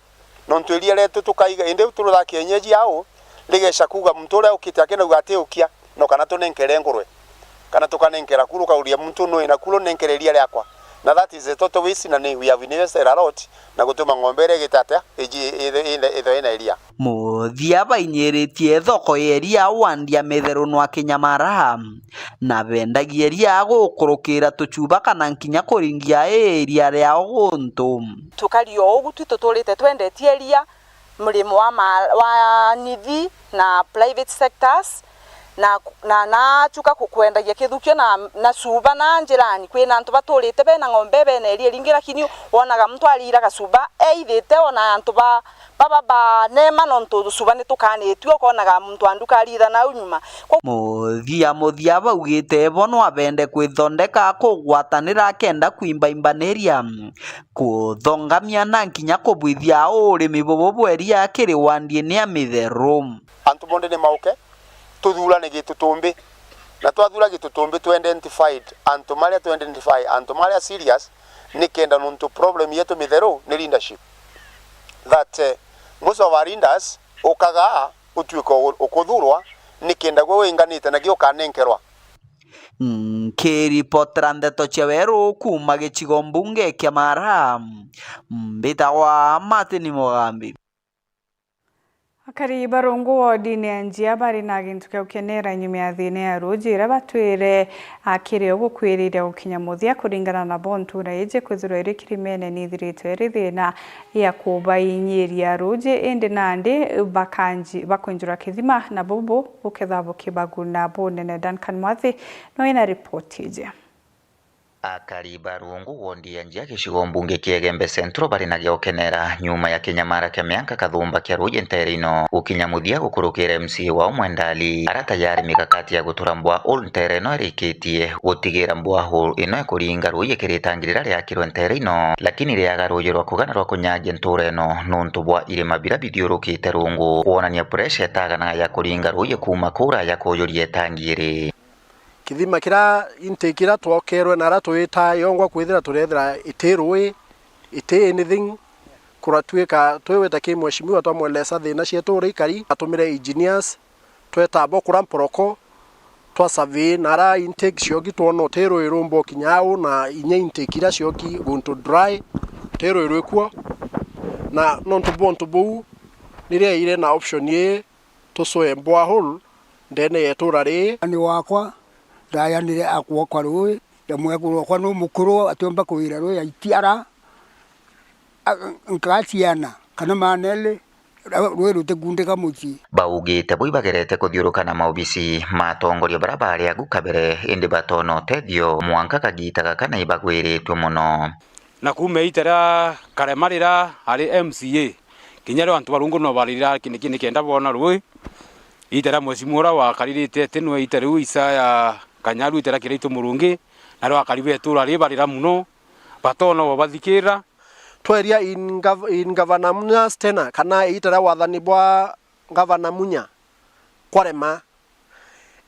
nontu iria rietu tukaiga, indi riu turi tha kienyeji au, rigeca kuuga muntu uria ukite akinauga ati ukia, no kana tunenkere ngurwe, kana tukanenkera kuru, ukauria muntu nui na kuru nenkere iria riakwa, na that is a total waste, na ni we have invested a lot, na gutuma ng'ombe iria igite atia, iji-, ithe-, ithe-, ithwe ina iria. Muthia bainyiritie thoko ya iria wandi ya Mitheru nwa Kinyamara, na bendagia iria gukurukira tuchuba kana nkinya kuringia iria riao guntu. Tukari o ugu tu tuturite twendetie iria murimo wa ma-, wa nithi na private sectors, na, na, na achuka ku-, kwendagia kithukio na, na cuba na njirani. Kwina antu baturite bena ng'ombe, bena iria ringi, lakini wonaga muntu arira gacuba eithite, ona antu ba, baba banema nontu cuba ni tukanitue, ukonaga muntu wa nduka arira nau nyuma. Kwa- Muthia muthia baugite bo no abende kwithondeka kugwatanira kenda kwimbaimbaniriria, kuthongamia na nkinya kubwithia urimi bubu bwa iria kiri wandiene ya Mitheru. Antu bonthe ni mauke, tuthurane gitutumbi. Na twathura gitutumbi, tu identified antu maria, tu identify antu maria serious, nikenda nontu problem yetu Mitheru ni leadership. That, eh, most of our leaders ukaga utuike u-, ukuthurwa, nikenda gwe winganite nagi ukanenkerwa. Nkiripotera ndeto cia weru kuuma gicigo mbunge kia Mara, mbitagwa Martin Mugambi. Akari ba Rungu wodine ya Njia bari na gintu kia gukenera nyuma ya thina ya ruuji iria batwire akiri o gukwiriria gukinya muthia. Kuringana na bo, ntura iji kwithirwa iri kirimene ni ithiritwe iri thina ya kubainyiria ruuji, indi nandi bakanji-, bakwinjirwa kithima, na bubu bukethirwa bukibaguna bunene. Duncan Mwathi no ina ripoti iji. Akari ba Rungu, wondi ya Njia, gicigo mbunge kia Igembe Central, bari na gia gukenera nyuma ya kinyamara kia mianka kathumba kia ruuji ntere ino gukinya muthia gukurukira M C A wao Mwenda Ali. Ara tayari mikakati ya gutura borehole ntere ino irikitie, gutigira borehole ino ikuringa ruuji kiri itangi riria riakirwe ntere ino, lakini riaga ruuji rwa kugana rwa kunyagia ntura ino nontu bwa irima biria bithiurukite Rungu, kwonania pressure itaganaga ya kuringa ruuji kuuma kuu raya kuujuria itangi iri. Kithima kiria, intake iria twokerwe na aria twitaa yongwa kwithira turethira iti ruui, iti anything, kuratuika twigwita ki mheshimiwa twamwelesa thina cietu uria ikari, atumire engineers, tweta bo kuria mporoko, twa survey na aria intake cioki twona uti ruui rumba ukinya au na inya intake iria cioki guntu dry, uti ruui rwikuo. Na nontu bwa untu buu, niria ire na option ii, tucwe borehole ndene ya itura rii. Ni wakwa ndayanire akwo kwa ruui, Ya mwekuru okwa nu mukuru atiumba kuwira rui aitiara, a, nkaa ciana kana maana eri, ra-, rui rutikundika mucii. Baugite bo ibagerete kuthiuruka na maobisi ma atongoria baria bari agu kabere, indi batoona utethio mwanka kagiita gaka na ibagwiritue mono. Na kuuma iita ria Karema riria ari M C A, kinya riu antu ba Rungu no barira kindi kindi kenda boona rui. Iita ria mweshimiwa uria wakaririte ati nwe iita riu Isaya Kanyaru, iita ria Kiraitu Murungi, na riu akari ba ituura ri barira mono, batoona ubathikirira. Tweria in gov-, in Governor Munya's tenure, kana iita ria wathani bwa Governor Munya kwarema.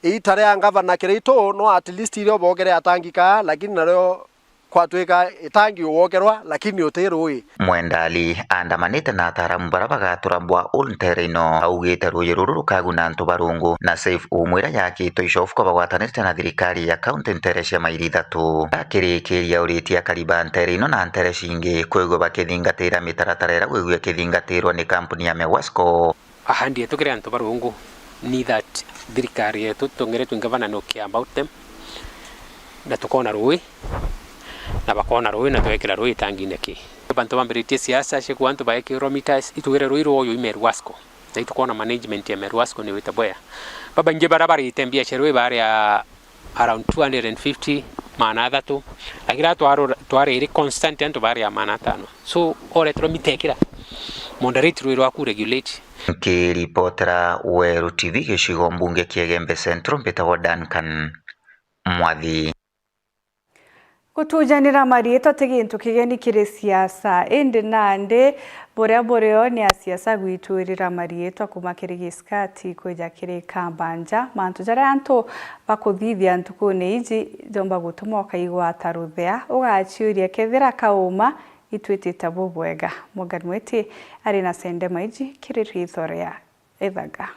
Iita ria Ngavana Kiraitu no at least irio bookere atangika, lakini nario kwatwika itangi uwokerwa, lakini uti rui. Mwendali aandamanite na ataaramu baria bagatura borehole nteere ino, augite ruuji ruru rukaguna antu ba Rungu, na Safe Home iria yaakitwe icofu kwa bagwatanirite na thirikari ya kaunti nteere cia mairi ithatu. Akirikiria, auritie akari ba nteere ino na nteere cingi kwigua bakithingatira mitaratara iria gwigua ikithingatirwa ni kampuni ya Mewasco. Ahandi yetu kiri antu ba Rungu ni that thirikari yetu tutongeretwe ngavana no care about them, na tukoona rui, na bakoona rui, na twekira rui itangine ki. Bantu bambiritie siasa cia kuuga antu baekirwa meters, itugire rui rwoyo i Meru Wasco, na itukoona management ya Meru Wasco ni wita bwea. Babaingi baria barite mbia cia rui baria around two hundred and fifty, maana athatu, lakini riria twarora, twariri constant antu baria maana atano. So, oreterwa mitekira, moderate rui rwaku regulate. Nkiripotera Weru T V gicigo mbunge kia Igembe Central, mbitagwa Duncan Mwathi. Gutujanira mariitwa ti gintu kigeni kiri siasa, indi nandi buria burio ni asiasa gwituirira mariitwa kuuma kiri gisikati kwija kiri kambanja. Mantu jaria antu bakuthithia ntukune iji jomba gutuma ukaigwata ruthea, ugaciuria kethira kauma itwitite bubwega. Morgan Mwiti ari na sendema iji kiri riitwa ria Ithaga.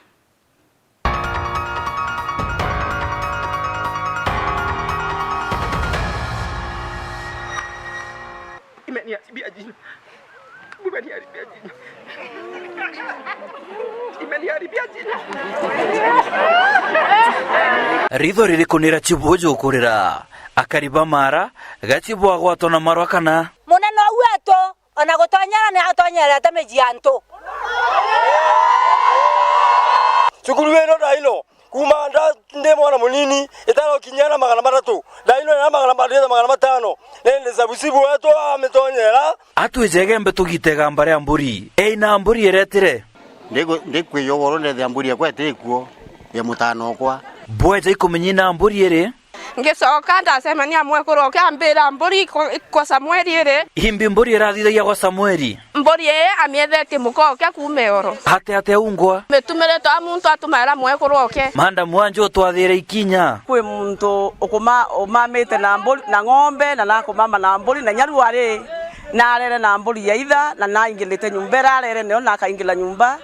Imeniharibia jina. Imeniharibia jina. Imeniharibia jina. Ritho ririku nira chibu jukurira? Akari ba Mara, gachibu agwatwa na marwa kana? Munene uu wetu, ona gutonyera ni atonyereete miji ya antu. Cukuru ino na ino, kuuma nda-, ndi mwana munini, itarokinyia na magana matatu. Thaa ino ina magana ma-, ndina magana matano. Nindi sabusibu wetu amitonyera. Atwije Igembe tugite igamba ria mburi. Eina mburi iretire. Ndiku-, ndikwiya ugoro ndethia mburi yakwa itikuo, ya mutano okwa. Bweja ikumenya ina mburi iri. Ngicoka ndacemania mwekuru oke ambira mburi iko-, ikwa Samueli iri. Imbi mburi irathithagia gwa Samueli? Mburi ii amiethetie muka oke kuuma ioro. Ate ate ungwa? Mitumiritwe a muntu atumaira mwekuru oke. Madam Wanju utwathire ikinya. Kwi muntu ukuma-, umamite na mburi, na ng'ombe, na nakumama na mburi, na nyaru ari, narere na mburi ya itha, na naingirite nyumba ira arere nayo, na akaingira nyumba.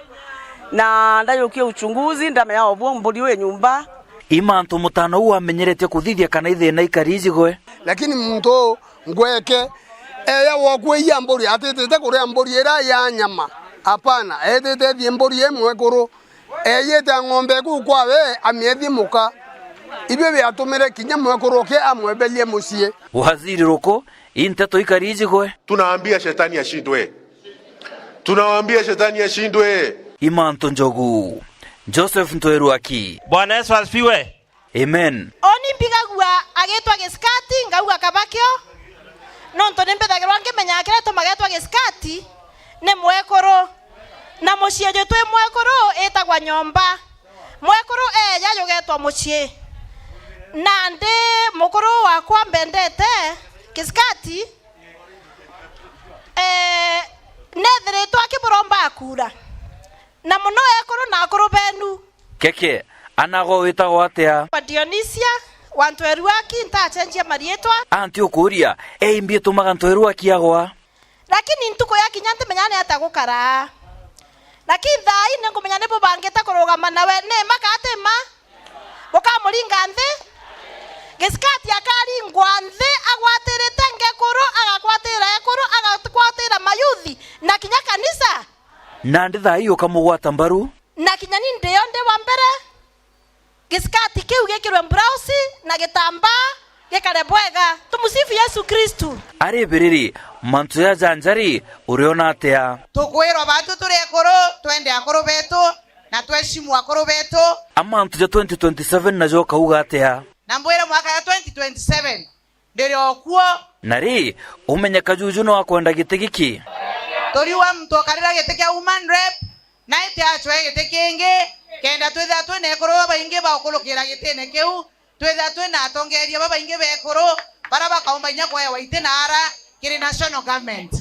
Na ndajukia uchunguzi, ndamenya obwo mburi wi nyumba. I mantu mutano uu amenyeretie kuthithia kana i thina ikari ijigwe? Lakini muntu uu ngweke, eya wokwiya mburi, atitite kuria mburi iria ya nyama. Hapana, etite ethie mburi i mwekuru. Eyite a ng'ombe kuu kwawe, amiethie muka. Ibio biatumire kinya mwekuru oke amweberie mucii. Waziri Ruku, i nteto ikari ijigwe? Tunaambia shetani ashindwe. Tunawaambia shetani ashindwe. I mantu njogu. Joseph Ntweruaki. Bwana Yesu asifiwe. Amen. Uni mbigagua agitwa gisikati, ngauga kabakio, nontu ni mbithagirwa ngimenyaga kiria gitumaga etwa gisikati ni mwekuru. Na mucii jwi twi mwekuru itagwa nyomba. Mwekuru eeja jugetwa mucii. Nandi mukuru wakwa mbendete gisikati, eh, nethiritwe akiburomba akura. Na muno ekuru na akuru benu. Keke, anago witagwa atia? Kwa Dionisia, wa Ntweruaki, ntacenjia mariitwa. Anti ukuria, eimbi itumaga Ntweruaki agwa? Lakini ntuku yakinya ntimenyaga ni atia gukara. Lakini thaa ii ni ngumenya ni bubangite kurugama nawe, ni mma kana ti mma? Bukamuringa nthi? Gisikati akaringwa nthi, agwatirite ngekuru, agakwatira ekuru, agakwatira mayuthi, na kinya kanisa. Nandi thaa ii ukamugwata mbaru? Na kinya ni ndio ndi wa mbere, gisikati kiu gikirwe mburausi na gitambaa, gikare bwega. Tumusifu Yesu Kristu. Ari biriri, mantu jaja njari, uriona atia? Tukwirwa batu turi ekuru, twende akuru betu, na tweshimu akuru betu. A mantu ja twenty twenty-seven najo ukauga atia? Na mbwire mwaka ya twenty twenty-seven, ndiri o kuo. Na ri, umenye Kajuju no akwenda giti giki? Turiuga muntu ukarira giti kia woman rep, na iti acwe giti kingi, kenda twithira twina ekuru babaingi ba ukurukira gitine kiu, twithira twina atongeria babaingi ba ekuru, bara bakaumba inya kwewa iti na ara kiri national government.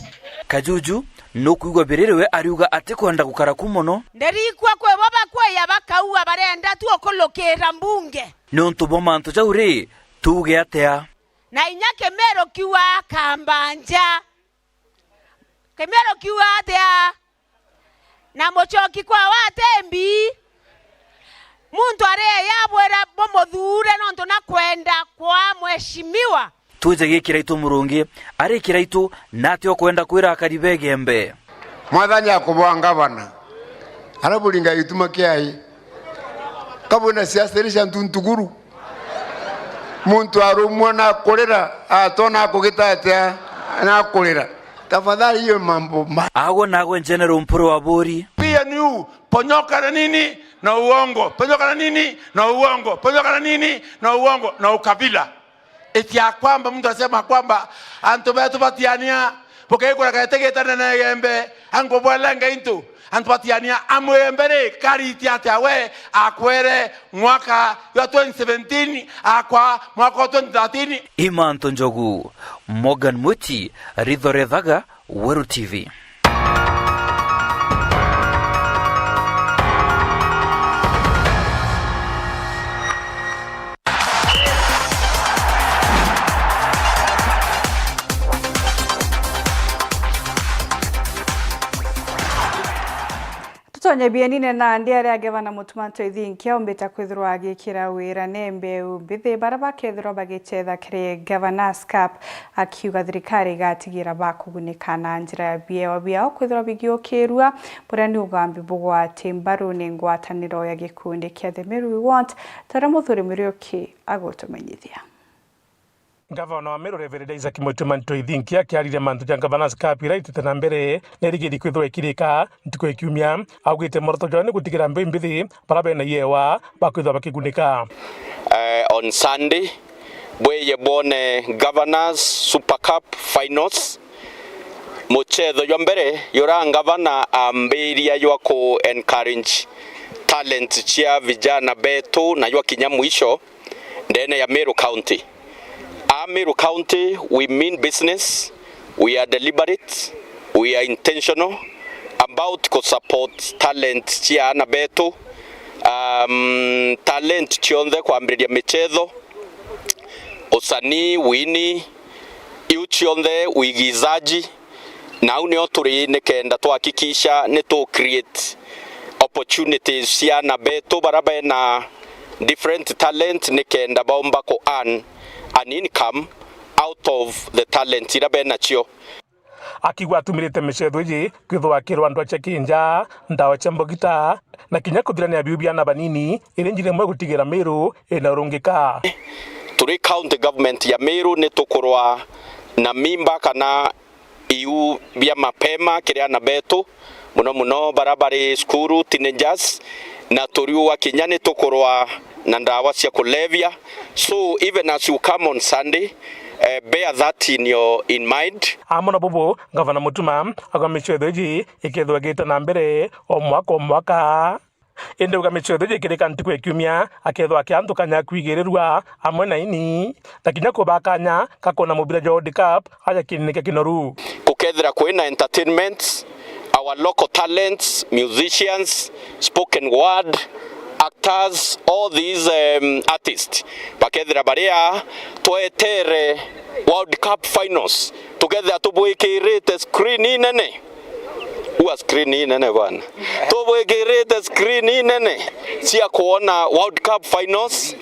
Kajuju nukwigua biriri we ariuga atikwenda gukara ku mono. Ndirikua kwi bo bakwia bakaua barenda tu ukurukira mbunge. Niuntu bwa mantu jau ri, tuuge atia? Na inya Kimiru kiuga akamba nja. Kimiru kiuga atia? Na mucoki kwa watembi, muntu ari eya abwira bumuthuure nontu na kwenda kwa mheshimiwa. Twije gi Kiraitu Murungi, ari Kiraitu, na ati ukwenda kwira akari begembe? Mwathani akubwa ngavana. Arabu ringa gituma kiai. Kabwina siasa iri cia ntuntukuru. Muntu arumwa na kurira, atona akugita atia na kurira. Tafadhali, hiyo mambo ma- Agwe nagwe General Mpuru wa Buri. P N U, ponyoka na nini na uongo, ponyoka na nini na uongo, ponyoka na nini na uongo na ukabila. Iti ya kwamba mtu asema kwamba antu betu batiania, bukeikura gete gitane na Igembe, ankubwelenga into, antu batiania amwembe ri, kariti atia we akwere mwaka ya twenty seventeen akwa mwaka wa twenty thirteen. Imanto Njogu, Morgan Mwiti, Ritho Rethaga, Weru T V. Tutonye bienine nandi aria ngavana Mutuma Ntoithinkia umbite kwithirwa agikira wira ni mbeu mbithi bara bakethirwa bagicetha kiri Governors Cup, akiuga thirikari igatigira bakugunika na njira ya biewa biao kwithirwa bigiukirua, buria ni ugambi bugwati mbaru ni ngwataniro ya gikundi kia The Meru We Want, ta uria Muthuri Muriuki agutumenyithia. Ngavana wa Meru Reverend Isaac Mutuma Ntoithinkia akiariria mantu ja Governors Cup ira itite na mbere, nerigiri kwithirwa ikirika ntuku ya kiumia, augite mworoto jwao ni gutigira mbeu mbithi bara bena iewa bakwithirwa bakigunika. Eh, on Sunday, bweye bwone Governors Super Cup Finals, mucetho jwa mbere jura ngavana ambiria jwa ku encourage talent cia vijana betu na jwa kinya mwisho ndene ya Meru County. A Meru County, we mean business, we are deliberate, we are intentional about ku support talent cia ana betu. Um, talent cionthe kwambiriria michetho, usanii, wini, iu cionthe, uigizaji, na au nio turi nikenda twahakikisha ni tu create opportunities cia ana betu bara bena different talent nikenda baumba ku earn an income out of the talent ira benacio. Akigwa atumirite michetho iji kwithirwa akirwa ndwa cia kinja, ndawa cia mbogita, na kinya kuthirania biu bia ana banini, iri njira imwe gutigira Meru ina urungika. Turi county government ya Meru ni tukurwa na mimba kana iu bia mapema kiri ana betu, muno muno bara bari cukuru, teenagers, na turiuga kinya ni tukurwa na ndawa cia kulevya. So even as you come on Sunday, eh, bear that in your, in mind. Amwe na bubu, Ngavana Mutuma auga michetho iji ikethirwa igita na mbere o mwaka o mwaka. Indi auga michetho iji ikirika ntuku ya kiumia, akethirwa akia antu kanya ya kwigirirua amwe na ini, na kinya kubaa kanya ga kwona mubira jwa World Cup aja kinene kia kinoru. Gukethira kwina entertainment, our local talents, musicians, spoken word, actors, all these, um, artists, bakethira baria twetere World Cup finals, tukethira tubwikirite screen inene. Ua screen inene bwana. Tubwikirite screen inene cia kuona World Cup finals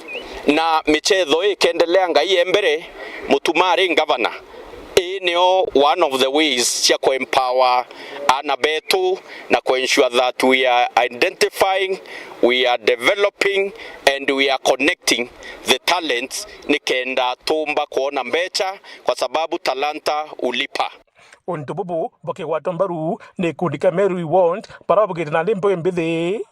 na michetho ikendelea ngai e mbere, Mutuma ari ngavana. Ii nio one of the ways cia ku empower ana betu na ku ensure that we are identifying, we are developing and we are connecting the talents nikenda tumba kuona mbecha, kwa sababu talanta ulipa. Untu bubu bukigwatwa mbaru ni gikundi kia Meru Reward, baria babugite nandi mbewe mbithi,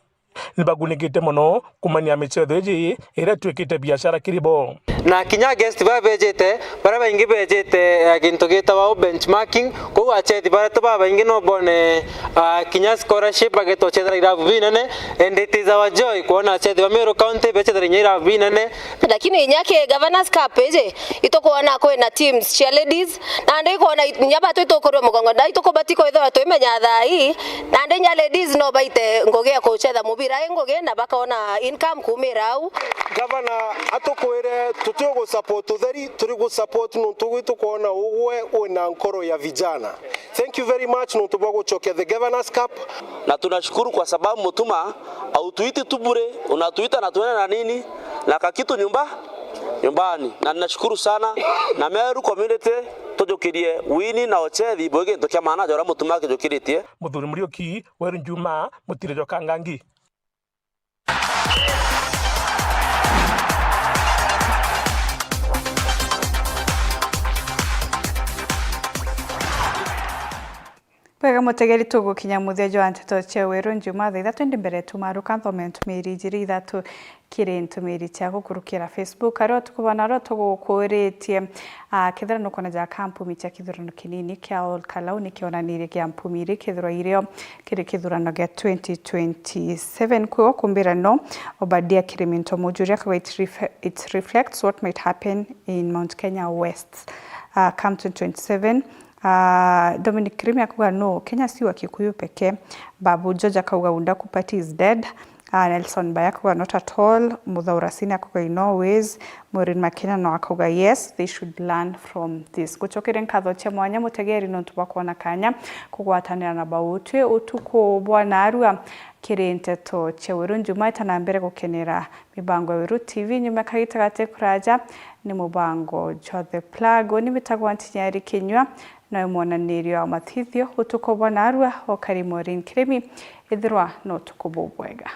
ni bagunigite mono kumania michetho iji iria itwikite biashara kiri bo. Na kinya guest baria bejite, baria baingi bejite, eh, gintu gitagwa benchmarking, kou achethi baria tu babaingi no bone, ah, kinya scholarship bageta guchethera irabu binene, and it is our joy kwona achethi ba Meru County bechethera inya irabu binene. Lakini inya ki Governors Cup iji, itukwona kwina teams cia ladies, nandi ikwona it-, inya batu itukurwe mugongo, na itukubati kwithirwa twimenya thaa ii, nandi inya ladies no baite ngugi ya kuchetha mubira i ngugi, na bakona income kumira au. Gavana atukwire tuti gusupport utheri, turi gusupport nontu gwitu kwona ugwe wina nkoro ya vijana. Thank you very much nontu bwa guchokia the Governors Cup. Na tunashukuru kwa sababu Mutuma hautuiti tu bure, unatuita na tuende na nini? Na kakitu nyumba, nyumbani. Na ninashukuru sana. Na Meru community, tujukirie wini na uchethi bwi gintu kia maana ja uria Mutuma akijukiritie. Muthuri Muriuki, Weru Njuma, Mutire jwa Kangangi. Bwega mutegeri, tugukinya muthia jwa nteto cia Weru Njuma thaa ithatu, indi mbere tumaruka nthome ntumiri ijiri ithatu kiri ntumiri cia gukurukira Facebook. Aria utuku bwa narua tugukuritie, ah, kethira nukwona ja kampumi cia kithurano kinini kia Ol Kalou ni kionanirie kia mpumi iri kethirwa irio kiri kithurano gia twenty twenty-seven. Kwi o kumbira no Obadia Kiriminto Mujuri akauga it ref-, it reflects what might happen in Mount Kenya West, ah, come twenty twenty-seven. Ah, Dominic Kirimi akauga no, Kenya si wa Kikuyu pekee. Babu George akauga Udaku party is dead. Ah, Nelson Baya akauga not at all. Muthaura Sini akauga in no ways. Maureen Makena no akauga yes, they should learn from this. Gucokeria nkatho cia mwanya mutegeri nontu bwa kwona kanya kugwatanira na bautwi utuku bwa narua kiri nteto cia Weru Njuma. Ita na mbere gukenera mibango ya Weru T V nyuma kagita gati kuraja ni mubango jwa The Plug. Uni mbitagwa Ntinyari Kinyua, nawe mwonanirio wa mathithio utuku bwa narua ukari Maureen Kirimi. Ithirwa na utuku bubwega.